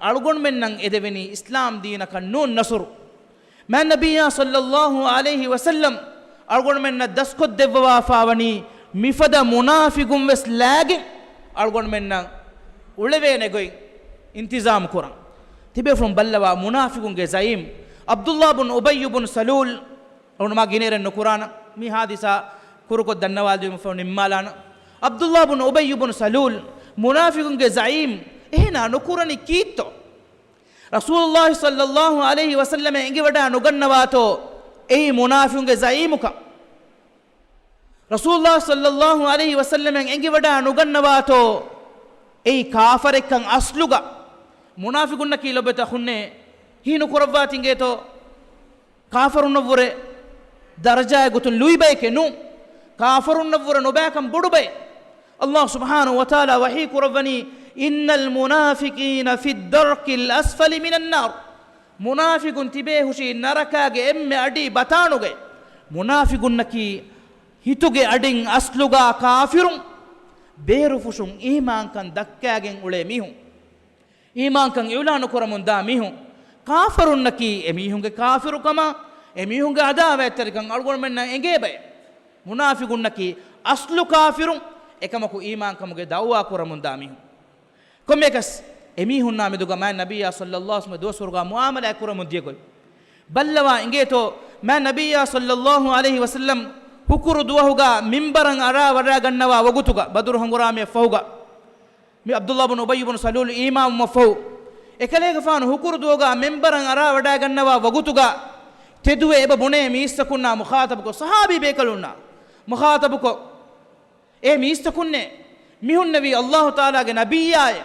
އަޅުގަނޑުމެންނަށް އެދެވެނީ އިސްލާމް ދީނަކަށް ނޫން ނަޞްރު. މާތް ނަބިއްޔާ ޞައްލައްލާހު ޢަލައިހި ވަސައްލަމް އަޅުގަނޑުމެންނަށް ދަސްކޮށްދެއްވަވާފާވަނީ މިފަދަ މުނާފިގުން ވެސް ލާގެން އަޅުގަނޑުމެންނަށް އުޅެވޭނެ ގޮތް އިންތިޒާމް ކުރަން. ތިބޭފުޅުން ބައްލަވާ މުނާފިގުންގެ ޒައީމް ޢަބްދުﷲ ބުން އުބައްޔު ބުން ސަލޫލް. އަޅުން މާ ގިނައިރެއް ނުކުރާނަ، މި ހާދިސާ ކުރުކޮށް ދަންނަވާލުމަށްފަހު ނިންމާލާނަ. ޢަބްދުﷲ ބުން އުބައްޔު ބުން ސަލޫލް، މުނާފިގުންގެ ޒައީމް، އެހެނާ ނުކުރަނީ ކީއްތޯ؟ ރަސޫލުﷲ ޞައްލަﷲ ޢަލައިހި ވަސައްލަމަށް އެނގިވަޑާ ނުގަންނަވާތޯ އެއީ މުނާފިގުންގެ ޒައީމުކަން؟ ރަސޫލުﷲ ޞައްލަﷲ ޢަލައިހި ވަސައްލަމަށް އެނގިވަޑާ ނުގަންނަވާތޯ އެއީ ކާފަރެއްކަން؟ އަސްލުގަ މުނާފިގުންނަކީ ލޮބުވެތި އަޚުންނޭ، ހީ ނުކުރައްވާތިނގޭތޯ؟ ކާފަރުންނަށްވުރެ ދަރަޖާއެއް ގޮތުން ލުއިބައެކޭ؟ ނޫން. ކާފަރުންނަށްވުރެ ނުބައިކަން ބޮޑު ބައެއް. ﷲ ސުބްޙާނަހޫ ވަތަޢާލާ ވަޙީ ކުރައްވަނީ، "إن المنافقين في الدرك الأسفل من النار." މުނާފިގުން ތިބޭހުށީ ނަރަކާގެ އެންމެ އަޑި ބަތާނުގައި. މުނާފިގުންނަކީ ހިތުގެ އަޑިން އަސްލުގަ ކާފިރުން، ބޭރުފުށުން އީމާންކަން ދައްކާގެން އުޅޭ މީހުން. އީމާންކަން އިޢުލާނު ކުރަމުންދާ މީހުން. ކާފަރުންނަކީ އެމީހުންގެ ކާފިރުކަމާ، އެމީހުންގެ އަދާވާތްތެރިކަން އަޅުގަނޑުމެންނަށް އެނގޭ ބައެއް. މުނާފިގުންނަކީ އަސްލު ކާފިރުން، އެކަމަކު އީމާންކަމުގެ ދަޢުވާ ކުރަމުންދާ މީހުން. ކޮންމެއަކަސް އެމީހުންނާ މެދުގަ މާތް ނަބިއްޔާ ޞައްލަﷲ ޢަލައިހި ވަސައްލަމަ ދުވަސްވަރުގަ މުޢާމަލާތް ކުރަމުން ދިޔަ ގޮތް ބައްލަވާ އިނގޭތޯ، މާތް ނަބިއްޔާ ޞައްލަﷲ ޢަލައިހި ވަސައްލަމަ ހުކުރު ދުވަހުގަ މިންބަރަށް އަރާ ވަޑާގަންނަވާ ވަގުތުގަ، ބަދުރު ހަނގުރާމައަށް ފަހުގަ، މި ޢަބްދުﷲ ބުން އުބައްޔު ބުން ސަލޫލް އީމާންވުމަށްފަހު، އެކަލޭގެފާނު ހުކުރު ދުވަހުގަ މިންބަރަށް އަރާ ވަޑާގަންނަވާ ވަގުތުގަ، ތެދުވެ އެބަ ބުނޭ މީސްތަކުންނާ މުޚާޠަބުކޮށް، ޞަޙާބީ ބޭކަލުންނާ މުޚާޠަބުކޮށް، އޭ މީސްތަކުންނޭ! މި ހުންނެވީ ﷲ ތަޢާލާގެ ނަބިއްޔާއޭ!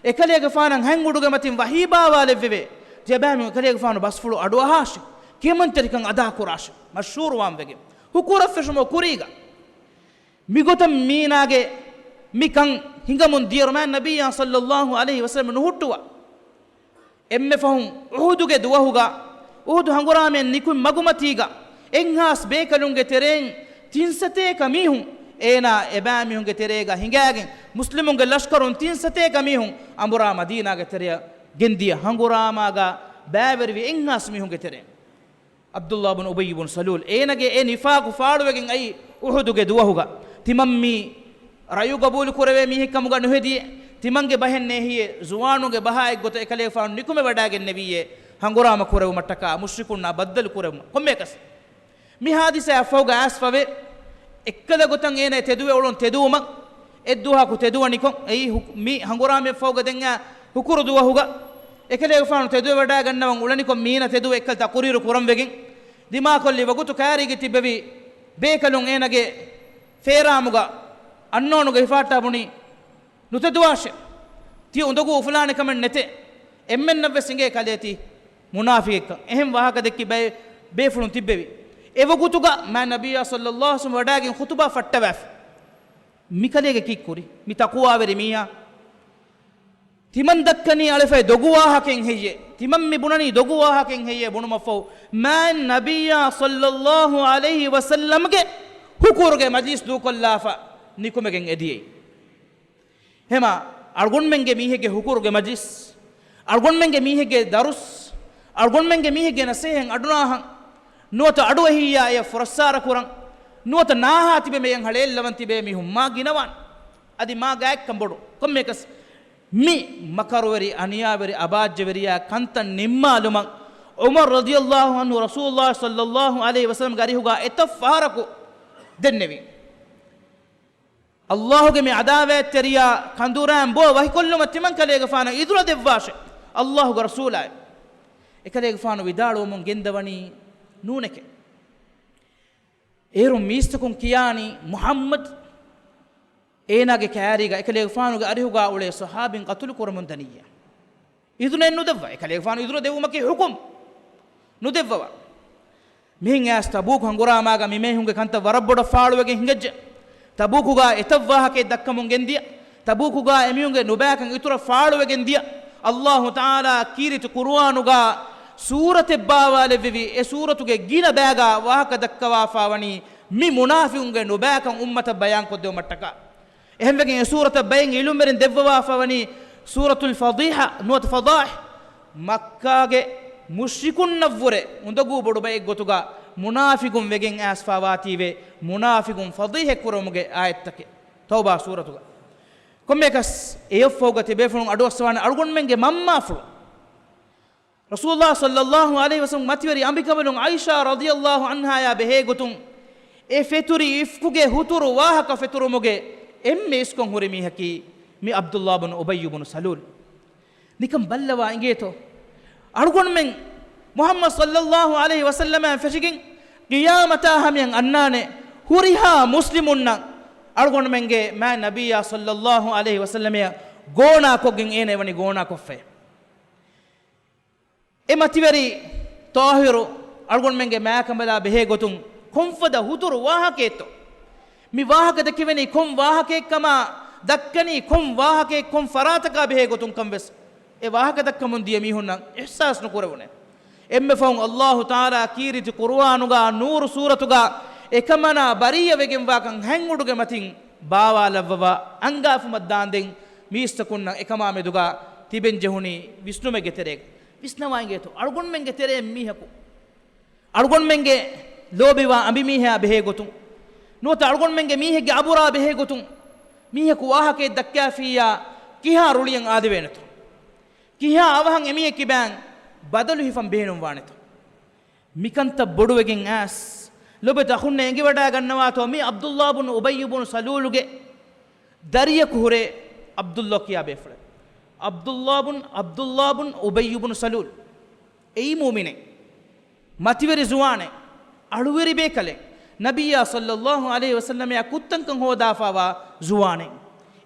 އެކަލޭގެފާނަށް ހަތް އުޑުގެ މަތިން ވަޙީ ބާވާލެއްވެވޭ. ތިޔަބައިމީހުން އެކަލޭގެފާނު ބަސްފުޅު އަޑުއަހާށި! ކިޔަމަންތެރިކަން އަދާކުރާށި! މަޝްހޫރުވާން ވެގެން ހުކުރަށް ފެށުމުގެ ކުރީގަ. މިގޮތަށް މީނާގެ މިކަން ހިނގަމުން ދިޔައިރު މާތް ނަބިއްޔާ ޞައްލަﷲ ޢަލައިހި ވަސައްލަމަ ނުހުއްޓުވާ، އެންމެ ފަހުން އުޙުދުގެ ދުވަހުގަ، އުޙުދު ހަނގުރާމައިން ނިކުތް މަގުމަތީގަ، އެއްހާސް ބޭކަލުންގެ ތެރެއިން ތިން ސަތޭކަ މީހުން އޭނާ އެބައިމީހުންގެ ތެރޭގަ ހިނގާގެން، މުސްލިމުންގެ ލަޝްކަރުން ތިން ސަތޭކަ މީހުން އަނބުރާ މަދީނާގެ ތެރެއަށް ގެންދިޔަ ހަނގުރާމާގަ ބައިވެރިވި އެއްހާސް މީހުންގެ ތެރެއިން. ޢަބްދުﷲ ބުން އުބައްޔު ބުން ސަލޫލް އޭނަގެ އެ ނިފާޤު ފާޅުވެގެން އައީ އުޙުދުގެ ދުވަހުގަ. ތިމަން މީ ރަޔު ގަބޫލު ކުރެވޭ މީހެއްކަމުގަ ނުހެދިޔޭ. ތިމަންގެ ބަހެއް ނޭހިޔޭ. ޒުވާނުންގެ ބަހާއެއްގޮތަށް އެކަލޭގެފާނު ނިކުމެވަޑައިގެންނެވިއްޔޭ ހަނގުރާމަ ކުރެވުމަށްޓަކާ މުޝްރިކުންނާ ބައްދަލު ކުރެވުމަށް. ކޮންމެއަކަސް މި ހާދިސާއަށް ފަހުގަ އައިސްފަވޭ އެއްކަލަ ގޮތަށް އޭނަ ތެދުވެ އުޅުން ތެދުވުމަށް. އެއްދުވަހަކު ތެދުވަނިކޮށް، އެއީ ހު-، މި ހަނގުރާމައަށް ފަހުގަ ދެން އައި ހުކުރު ދުވަހުގަ އެކަލޭގެފާނު ތެދުވެވަޑައިގަންނަވަން އުޅެނިކޮށް މީނަ ތެދުވެ އެއްކަލަ ތަޤުރީރު ކުރަން ވެގެން، ދިމާކޮށްލި ވަގުތު ކައިރީގަ ތިއްބެވި ބޭކަލުން އޭނަގެ ފޭރާމުގަ އަންނޯނުގަ ހިފާއްޓާ ބުނީ، ނުތެދުވާށޭ. ތިޔަ އުނދަގޫ އުފުލާނެ ކަމެއް ނެތޭ. އެންމެންނަށްވެސް އިނގޭ ކަލޭ ތީ މުނާފިގެއްކަން. އެހެން ވާހަކަ ދެއްކި ބައެއް ބޭފުޅުން ތިއްބެވި. އެވަގުތުގަ މާތް ނަބިއްޔާ ޞައްލަﷲ ޢަލައިހި ވަސައްލަމަ ވަޑައިގެން ޚުޠުބާ ފައްޓަވާފަ. މި ކަލޭގެ ކީއްކުރި؟ މި ތަޤުވާވެރި މީހާ ތިމަން ދައްކަނީ އަޅެފައި ދޮގު ވާހަކައެއް ހެއްޔޭ؟ ތިމަން މި ބުނަނީ ދޮގު ވާހަކައެއް ހެއްޔޭ ބުނުމަށްފަހު، މާތް ނަބިއްޔާ ޞައްލަﷲ ޢަލައިހި ވަސައްލަމަގެ ހުކުރުގެ މަޖިލިސް ދޫކޮށްލާފަ ނިކުމެގެން އެދިޔައީ. ހަމަ އަޅުގަނޑުމެންގެ މީހެއްގެ ހުކުރުގެ މަޖިލިސް، އަޅުގަނޑުމެންގެ މީހެއްގެ ދަރުސް، އަޅުގަނޑުމެންގެ މީހެއްގެ ނަސޭހަތް އަޑުނާހަން، ނުވަތަ އަޑުއެހިއްޔާ އެއަށް ފުރައްސާރަ ކުރަން، ނުވަތަ ނާހާ ތިބެ މިއަން ހަޅޭއްލަވަން ތިބޭ މީހުން މާ ގިނަވާން. އަދި މާ ގާތްކަން ބޮޑު. ކޮންމެއަކަސް މި މަކަރުވެރި، އަނިޔާވެރި، އަބާއްޖަވެރިޔާ ކަންތައް ނިންމާލުމަށް ޢުމަރު ރަޟިޔަﷲ ޢަންހު ރަސޫލުﷲ ޞައްލަﷲ ޢަލައިހި ވަސައްލަމްގެ އަރިހުގަ އެތައް ފަހަރަކު ދެންނެވި. ﷲގެ މި އަދާވާތްތެރިޔާ ކަނދުރާން ބޯ ވަކިކޮށްލުމަށް ތިމަން ކަލޭގެފާނަށް އިޛުނަ ދެއްވާށޭ. ﷲގެ ރަސޫލާއި އެކަލޭގެފާނު ވިދާޅުވަމުން ގެންދަވަނީ ނޫނެކޭ. އޭރުން މީސްތަކުން ކިޔާނީ މުޙައްމަދު އޭނާގެ ކައިރީގަ އެކަލޭގެފާނުގެ އަރިހުގަ އުޅޭ ޞަޙާބީން ޤަތުލު ކުރަމުން ދަނިއްޔާ. އިޛުނައެއް ނުދެއްވާ. އެކަލޭގެފާނު އިޛުނަ ދެއްވުމަކީ ޙުކުމް ނުދެއްވަވާ. މިހެން އައިސް ތަބޫކު ހަނގުރާމާގަ މިމީހުންގެ ކަންތައް ވަރަށް ބޮޑަށް ފާޅުވެގެން ހިނގައްޖެ. ތަބޫކުގަ އެތައް ވާހަކައެއް ދައްކަމުން ގެންދިޔަ. ތަބޫކުގަ އެމީހުންގެ ނުބައިކަން އިތުރަށް ފާޅުވެގެން ދިޔަ. ﷲ ތަޢާލާ ކީރިތި ޤުރުއާނުގަ ސޫރަތެއް ބާވާލެއްވެވި. އެ ސޫރަތުގެ ގިނަ ބައިގަ ވާހަކަ ދައްކަވާފަވަނީ މި މުނާފިޤުންގެ ނުބައިކަން އުއްމަތަށް ބަޔާންކޮށްދެވުމަށްޓަކާ. އެހެންވެގެން އެ ސޫރަތަށް ބައެއް ޢިލްމުވެރިން ދެއްވަވާފަވަނީ ސޫރަތުލް ފަޟީޙާ ނުވަތަ ފަޟާއިޙް. މައްކާގެ މުޝްރިކުންނަށްވުރެ އުނދަގޫ ބޮޑު ބައެއް ގޮތުގަ މުނާފިޤުން ވެގެން އައިސްފަވާތީވެ މުނާފިޤުން ފަޟީޙަތް ކުރެވުމުގެ އާޔަތްތަކެއް ތައުބާ ސޫރަތުގަ. ކޮންމެއަކަސް އެޔަށްފަހުގަ ތިބޭފުޅުން އަޑުއައްސަވާނެ އަޅުގަނޑުމެންގެ މަންމާފުޅު. ރަސޫލާ ޞައްލައްލާހު ޢަލައިހި ވަސައްލަމަ މަތިވެރި އަނބިކަނބަލުން ޢާއިޝާ ރަޟިޔައްލާހު ޢަންހާޔާ ބެހޭ ގޮތުން އެ ފެތުރި އިފްކުގެ ހުތުރު ވާހަކަ ފެތުރުމުގެ އެންމެ އިސްކޮށް ހުރި މީހަކީ މި ޢަބްދުﷲ ބުނު އުބައްޔު ބުނު ސަލޫލް. ނިކަން ބައްލަވާ އިނގޭތޯ؟ އަޅުގަނޑުމެން މުޙައްމަދު ޞައްލައްލާހު ޢަލައިހި ވަސައްލަމައިން ފެށިގެން ޤިޔާމަތާ ހަމަޔަށް އަންނާނެ ހުރިހާ މުސްލިމުންނަށް އަޅުގަނޑުމެންގެ މާތް ނަބިއްޔާ ޞައްލައްލާހު ޢަލައިހި ވަސައްލަމައަށް ގޯނާކޮށްގެން އޭނަ އެވަނީ ގޯނާކޮށްފައި. އެ މަތިވެރި ޠާހިރު އަޅުގަނޑުމެންގެ މާތް ކަނބަލާ ބެހޭ ގޮތުން ކޮންފަދަ ހުތުރު ވާހަކައެއްތޯ؟ މި ވާހަކަ ދެކެވެނީ ކޮން ވާހަކައެއްކަމާ، ދައްކަނީ ކޮން ވާހަކައެއް ކޮން ފަރާތަކާ ބެހޭ ގޮތުން ކަން ވެސް އެ ވާހަކަ ދައްކަމުން ދިޔަ މީހުންނަށް އިޙްސާސް ނުކުރެވުނޭ. އެންމެ ފަހުން ﷲ ތަޢާލާ ކީރިތި ޤުރުއާނުގާ ނޫރު ސޫރަތުގާ އެކަމަނާ ބަރީއަވެގެންވާކަން ހަތް އުޑުގެ މަތިން ބާވާލައްވަވާ އަންގާފުމަށް ދާންދެން މީސްތަކުންނަށް އެކަމާ މެދުގާ ތިބެން ޖެހުނީ ވިސްނުމެއްގެ ތެރޭގަ. ވިސްނަވާ އިނގޭތޯ އަޅުގަނޑުމެންގެ ތެރެއިން މީހަކު އަޅުގަނޑުމެންގެ ލޯބިވާ އަނބިމީހާ ބެހޭ ގޮތުން، ނުވަތަ އަޅުގަނޑުމެންގެ މީހެއްގެ އަބުރާ ބެހޭ ގޮތުން މީހަކު ވާހަކައެއް ދައްކާފިއްޔާ ކިހާ ރުޅިއެއް އާދެވޭނެތޯ؟ ކިހާ އަވަހަށް އެމީހެއް ކިބައިން ބަދަލު ހިފަން ބޭނުންވާނެތޯ؟ މިކަންތައް ބޮޑުވެގެން އައިސް، ލޮބުވެތި އަޚުންނޭ އެނގިވަޑައިގަންނަވާތޯ މި ޢަބްދުﷲ ބުނު އުބައްޔު ބުނު ސަލޫލުގެ ދަރިޔަކު ހުރޭ ޢަބްދުﷲ ކިޔާ ބޭފުޅެއް. ޢަބްދުﷲ ބުން، ޢަބްދުﷲ ބުން އުބައްޔު ބުނު ސަލޫލް. އެއީ މުއުމިނެއް. މަތިވެރި ޒުވާނެއް. އަޅުވެރި ބޭކަލެއް. ނަބިއްޔާ ޞައްލައްލާހު ޢަލައިހި ވަސައްލަމައާ ކުށްތަންކަން ހޯދާފަވާ ޒުވާނެއް.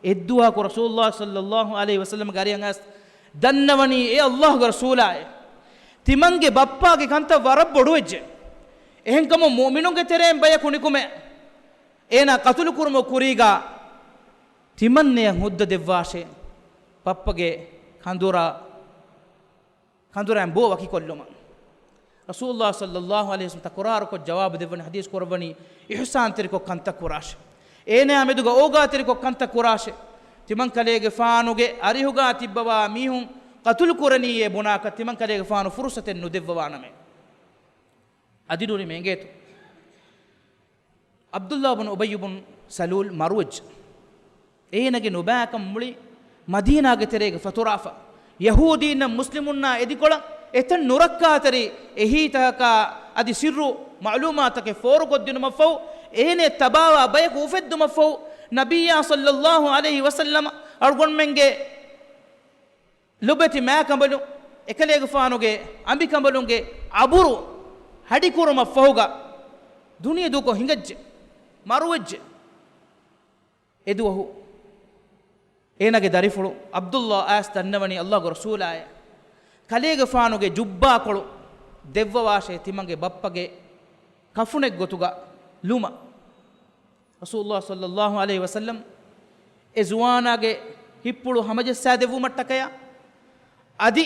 އެއްދުވަހަކު ރަސޫލުﷲ ޞައްލައްލާހު ޢަލައިހި ވަސައްލަމަ ގާރިއަށް އައިސް ދަންނަވަނީ އޭ ﷲގެ ރަސޫލާއޭ. ތިމަންގެ ބައްޕާގެ ކަންތައް ވަރަށް ބޮޑުވެއްޖެ. އެހެންކަމުން މުއުމިނުންގެ ތެރެއިން ބަޔަކު ނިކުމެ އޭނާ ޤަތުލު ކުރުމުގެ ކުރީގާ ތިމަންނަޔަށް ހުއްދަ ދެއްވާށޭ، ބައްޕަގެ ކަނދުރާ، ކަނދުރާއިން ބޯ ވަކިކޮށްލުމަށް. ރަސޫލުﷲ ޞައްލައްލާހު ޢަލައިހި ވަސައްލަމަ ތަކުރާރުކޮށް ޖަވާބު ދެއްވަނީ، ޙަދީޘް ކުރައްވަނީ، އިޙްސާންތެރިކޮށް ކަންތައް ކުރާށޭ. އޭނާ މެދުގަ އޯގާތެރިކޮށް ކަންތައް ކުރާށޭ. ތިމަންކަލޭގެފާނުގެ އަރިހުގާ ތިއްބަވާ މީހުން ޤަތުލު ކުރަނީއޭ ބުނާކަށް ތިމަންކަލޭގެފާނު ފުރުޞަތެއް ނުދެއްވަވާނަމޭ. އަދި ނުނިމޭ އިނގޭތޯ. ޢަބްދުﷲ ބުނު އުބައްޔު ބުނު ސަލޫލް މަރުވެއްޖެ. އޭނަގެ ނުބައިކަން މުޅި މަދީނާގެ ތެރޭގަ ފަތުރާފަ. ޔަހޫދީންނަށް މުސްލިމުންނާ އެދިކޮޅަށް އެތަން ނުރައްކާތެރި އެހީތަކަކާ އަދި ސިއްރު މަޢުލޫމާތުތަކެއް ފޯރުކޮށްދިނުމަށްފަހު، އޭނައަށް ތަބާވާ ބަޔަކު އުފެއްދުމަށްފަހު، ނަބިއްޔާ ޞައްލައްލާހު ޢަލައިހި ވަސައްލަމަ އަޅުގަނޑުމެންގެ ލޮބެތި މާކަނބަލުން، އެކަލޭގެފާނުގެ އަނބިކަނބަލުންގެ އަބުރު ހަޑިކުރުމަށްފަހުގަ ދުނިޔެ ދޫކޮށް ހިނގައްޖެ، މަރުވެއްޖެ. އެދުވަހު އޭނާގެ ދަރިފުޅު ޢަބްދުﷲ އައިސް ދަންނަވަނީ ﷲގެ ރަސޫލާއޭ، ކަލޭގެފާނުގެ ޖުއްބާކޮޅު ދެއްވަވާށޭ ތިމަންގެ ބައްޕަގެ ކަފުނެއްގޮތުގަ ލުމަށް. ރަސޫލުﷲ ޞައްލައްލާހު ޢަލައިހި ވަސައްލަމް އެ ޒުވާނާގެ ހިތްޕުޅު ހަމަޖައްސާދެއްވުމަށްޓަކަޔާ، އަދި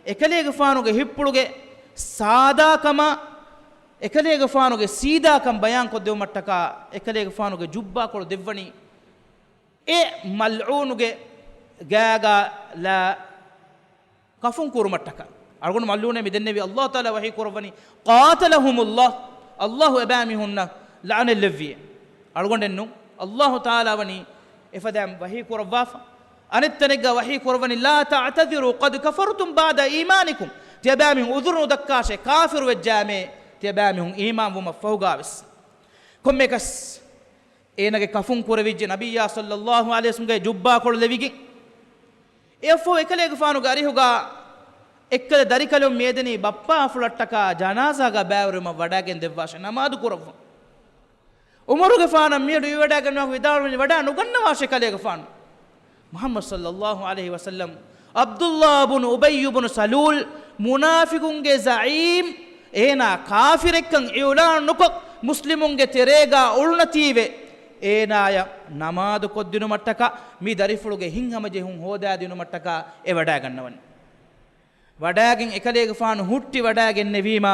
އެކަލޭގެފާނުގެ ހިތްޕުޅުގެ ސާދާކަމާ، އެކަލޭގެފާނުގެ ސީދާކަން ބަޔާންކޮށްދެއްވުމަށްޓަކާ، އެކަލޭގެފާނުގެ ޖުއްބާކޮޅު ދެއްވަނީ އެ މަލްޢޫނުގެ ގާގާ ލާ ކަފުން ކުރުމަށްޓަކާ. އަޅުގަނޑު މަލްޢޫނޭ މި ދެންނެވި. ﷲ ތަޢާލާ ވަޙީ ކުރައްވަނީ، "قاتلهم الله." ﷲ އެބައިމީހުންނަށް ލަޢުނަތް ލެއްވިއޭ. އަޅުގަނޑެއްނު، ﷲ ތަޢާލާ ވަނީ އެފަދައިން ވަޙީ ކުރައްވާފަ. އަނެއްތަނެއްގަ ވަޙީ ކުރައްވަނީ، "لا تعتذروا قد كفرتم بعد إيمانكم." ތިޔަބައިމީހުން ޢުޛުރު ނުދައްކާށޭ، ކާފިރު ވެއްޖައިމޭ ތިޔަބައިމީހުން އީމާން ވުމަށް ފަހުގާވެސް. ކޮންމެއަކަސް އޭނާގެ ކަފުން ކުރެވިއްޖެ ނަބިއްޔާ ޞައްލައްލާހު ޢަލައިހި ވަސައްލަމްގެ ޖުއްބާކޮޅު ލެވިގެން. އެއަށްފަހު އެކަލޭގެފާނުގެ އަރިހުގާ އެއްކަލަ ދަރިކަލުން މިއެދެނީ ބައްޕާފުޅަށްޓަކާ ޖަނާޒާގަ ބައިވެރިވުމަށް ވަޑައިގެން ދެއްވާށޭ ނަމާދު ކުރައްވަން. ޢުމަރުގެފާނަށް މިއަޑު ވިވަޑައިގަންނަވާ ވިދާޅުވަނީ ވަޑައި ނުގަންނަވާށޭ ކަލޭގެފާނު. މުޙައްމަދު ޞައްލައްލާހު ޢަލައިހި ވަސައްލަމް، ޢަބްދުﷲ ބުނު އުބައްޔު ބުނު ސަލޫލް، މުނާފިޤުންގެ ޒަޢީމް، އޭނާ ކާފިރެއްކަން އިޢުލާން ނުކޮށް، މުސްލިމުންގެ ތެރޭގާ އުޅުނަތީވެ، އޭނާޔަށް ނަމާދު ކޮށްދިނުމަށްޓަކާ، މި ދަރިފުޅުގެ ހިތްހަމަޖެހުން ހޯދާދިނުމަށްޓަކާ އެ ވަޑައިގަންނަވަނީ. ވަޑައިގެން އެކަލޭގެފާނު ހުއްޓި ވަޑައިގެންނެވީމާ،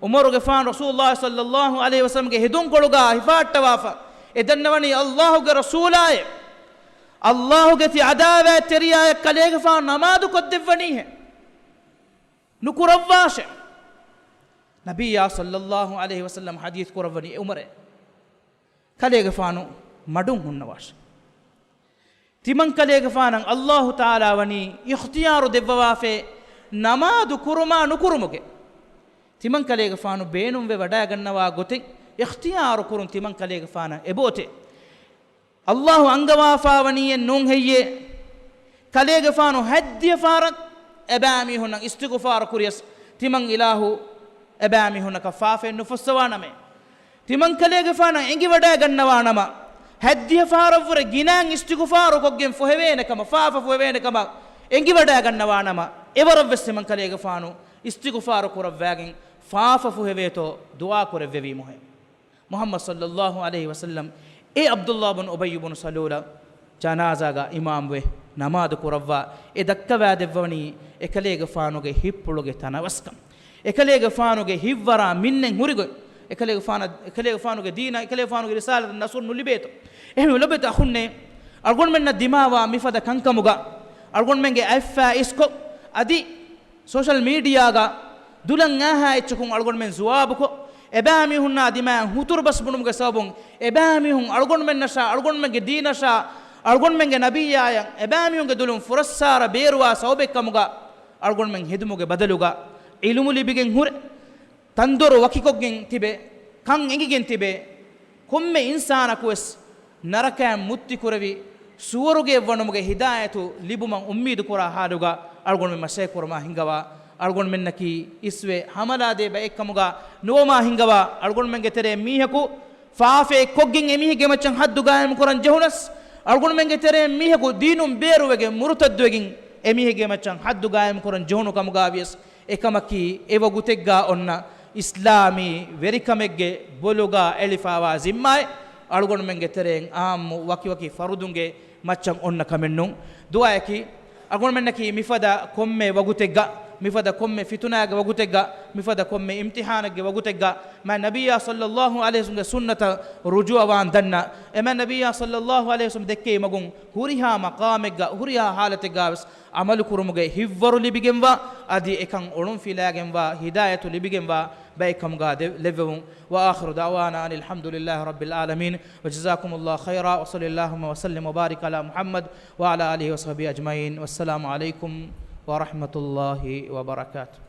ޢުމަރުގެފާނު ރަސޫލުﷲ ޞައްލައްލާހު ޢަލައިހި ވަސައްލަމްގެ ހެދުންކޮޅުގާ ހިފާއްޓަވާފަ، އެ ދަންނަވަނީ ﷲގެ ރަސޫލާއޭ، ﷲގެ ތި ޢަދާވާތްތެރިޔާޔަށް ކަލޭގެފާނު ނަމާދު ކޮށްދެއްވަނީހޭ. ނުކުރައްވާށޭ. ނަބިއްޔާ ޞައްލައްލާހު ޢަލައިހި ވަސައްލަމް ޙަދީޘް ކުރައްވަނީ އެ ޢުމަރޭ. ކަލޭގެފާނު މަޑުން ހުންނަވާށޭ. ތިމަން ކަލޭގެފާނަށް ﷲ ތަޢާލާ ވަނީ އިޚްތިޔާރު ދެއްވަވާފައި، ނަމާދު ކުރުމާ ނުކުރުމުގެ ތިމަން ކަލޭގެފާނު ބޭނުންވެ ވަޑައިގަންނަވާ ގޮތެއް އިޚްތިޔާރު ކުރުން ތިމަން ކަލޭގެފާނަށް އެބައޮތޭ. އައްލާހު އަންގަވާފާވަނީއެއް ނޫން ހެއްޔޭ؟ ކަލޭގެފާނު ހަތްދިހަ ފަހަރަށް އެބައިމީހުންނަށް އިސްތިޣުފާރު ކުރިޔަސް، ތިމަން އިލާހު އެބައިމީހުންނަކަށް ފާފައެއް ނުފުއްސަވާނަމޭ. ތިމަން ކަލޭގެފާނަށް އެނގިވަޑައިގަންނަވާނަމަ، ހަތްދިހަ ފަހަރަށްވުރެ ގިނައިން އިސްތިޣުފާރު ކޮށްގެން ފޮހެވޭނެ ކަމަށް، ފާފަ ފޮހެވޭނެ ކަމަށް އެނގިވަޑައިގަންނަވާނަމަ، އެވަރަށްވެސް ތިމަން ކަލޭގެފާނު އިސްތިޣުފާރު ކުރައްވާގެން ފާފަ ފޮހެވޭތޯ ދުޢާ ކުރެއްވެވީމުހޭ. މުޙައްމަދު ޞައްލައްލާހު ޢަލައިހި ވަސައްލަމް އެ ޢަބްދުﷲ ބުނު އުބައްޔު ބުނު ސަލޫލަށް ޖަނާޒާގަ އިމާމްވެ ނަމާދު ކުރައްވާ އެ ދައްކަވާދެއްވަނީ އެކަލޭގެފާނުގެ ހިތްޕުޅުގެ ތަނަވަސްކަން. އެކަލޭގެފާނުގެ ހިތްވަރާ މިންނެން ހުރިގޮތް. އެކަލޭގެފާނަށް، އެކަލޭގެފާނުގެ ދީނަށް، އެކަލޭގެފާނުގެ ރިސާލަތަށް ނަޞްރު ނުލިބޭތޯ. އެހެން ލޮބުވެތި އަޚުންނޭ، އަޅުގަނޑުމެންނަށް ދިމާވާ މިފަދަ ކަންކަމުގަ އަޅުގަނޑުމެންގެ އަތްފައި އިސްކޮށް، އަދި ސޯޝަލް މީޑިއާގަ ދުލަން އާހާ އެއްޗަކުން އަޅުގަނޑުމެން ޒުވާބުކޮށް، އެބައިމީހުންނާ ދިމާއަށް ހުތުރު ބަސް ބުނުމުގެ ސަބަބުން އެބައިމީހުން އަޅުގަނޑުމެންނަށާ، އަޅުގަނޑުމެންގެ ދީނަށާ، އަޅުގަނޑުމެންގެ ނަބިއްޔާއަށް އެބައިމީހުންގެ ދުލުން ފުރައްސާރަ ބޭރުވާ ސަބަބެއްކަމުގަ އަޅުގަނޑުމެން ހެދުމުގެ ބަދަލުގަ ޢިލްމު ލިބިގެން ހުރެ، ތަންދޮރު ވަކިކޮށްގެން ތިބެ، ކަން އެނގިގެން ތިބެ، ކޮންމެ އިންސާނަކުވެސް ނަރަކައިން މުއްތި ކުރެވި، ސުވަރުގެއަށް ވަނުމުގެ ހިދާޔަތު ލިބުމަށް އުއްމީދު ކުރާ ހާލުގަ އަޅުގަނޑުމެން މަސައްކަތް ކުރުމާ ހިނގަވާ، އަޅުގަނޑުމެންނަކީ އިސްވެ ހަމަލާދޭ ބައެއްކަމުގަ ނުވުމާ ހިނގަވާ، އަޅުގަނޑުމެންގެ ތެރޭ މީހަކު ފާފައެއް ކޮށްގެން އެމީހެއްގެ މައްޗަށް ހައްދު ގާއިމު ކުރަން ޖެހުނަސް، އަޅުގަނޑުމެންގެ ތެރޭ މީހަކު ދީނުން ބޭރުވެގެން މުރުތައްދުވެގެން އެމީހެއްގެ މައްޗަށް ހައްދު ގާއިމު ކުރަން ޖެހުނު ކަމުގަ ވިޔަސް، އެކަމަކީ އެ ވަގުތެއްގަ އޮންނަ އިސްލާމީ ވެރިކަމެއްގެ ބޮލުގަ އެޅިފައިވާ ޒިންމާއެއް އަޅުގަނޑުމެންގެ ތެރެއިން އާއްމު ވަކިވަކި ފަރުދުންގެ މައްޗަށް އޮންނަ ކަމެއް ނޫން. ދުޢާއަކީ، އަޅުގަނޑުމެންނަކީ މިފަދަ ކޮންމެ ވަގުތެއްގަ، މިފަދަ ކޮންމެ ފިތުނާގެ ވަގުތެއްގަ، މިފަދަ ކޮންމެ އިމްތިޙާނެއްގެ ވަގުތެއްގަ، މާތް ނަބިއްޔާ ޞައްލައްލާހު ޢަލައިހި ވަސައްލަމްގެ ސުންނަތަށް ރުޖޫޢަވާން ދަންނަ، އެ މާތް ނަބިއްޔާ ޞައްލައްލާހު ޢަލައިހި ވަސައްލަމް ދެއްކެވި މަގުން ހުރިހާ މަޤާމެއްގަ، ހުރިހާ ޙާލަތެއްގަ ވެސް ޢަމަލު ކުރުމުގެ ހިތްވަރު ލިބިގެންވާ، އަދި އެކަން އޮޅުންފިލާގެންވާ، ހިދާޔަތު ލިބިގެންވާ ބައެއްކަމުގަ ދެ-، ލެއްވެވުން. وآخر دعوانا أن الحمد لله رب العالمين، وجزاكم الله خيرا، وصل اللهم وسلم وبارك على محمد وعلى آله وصحبه أجمعين، والسلام عليكم ورحمة الله وبركاته.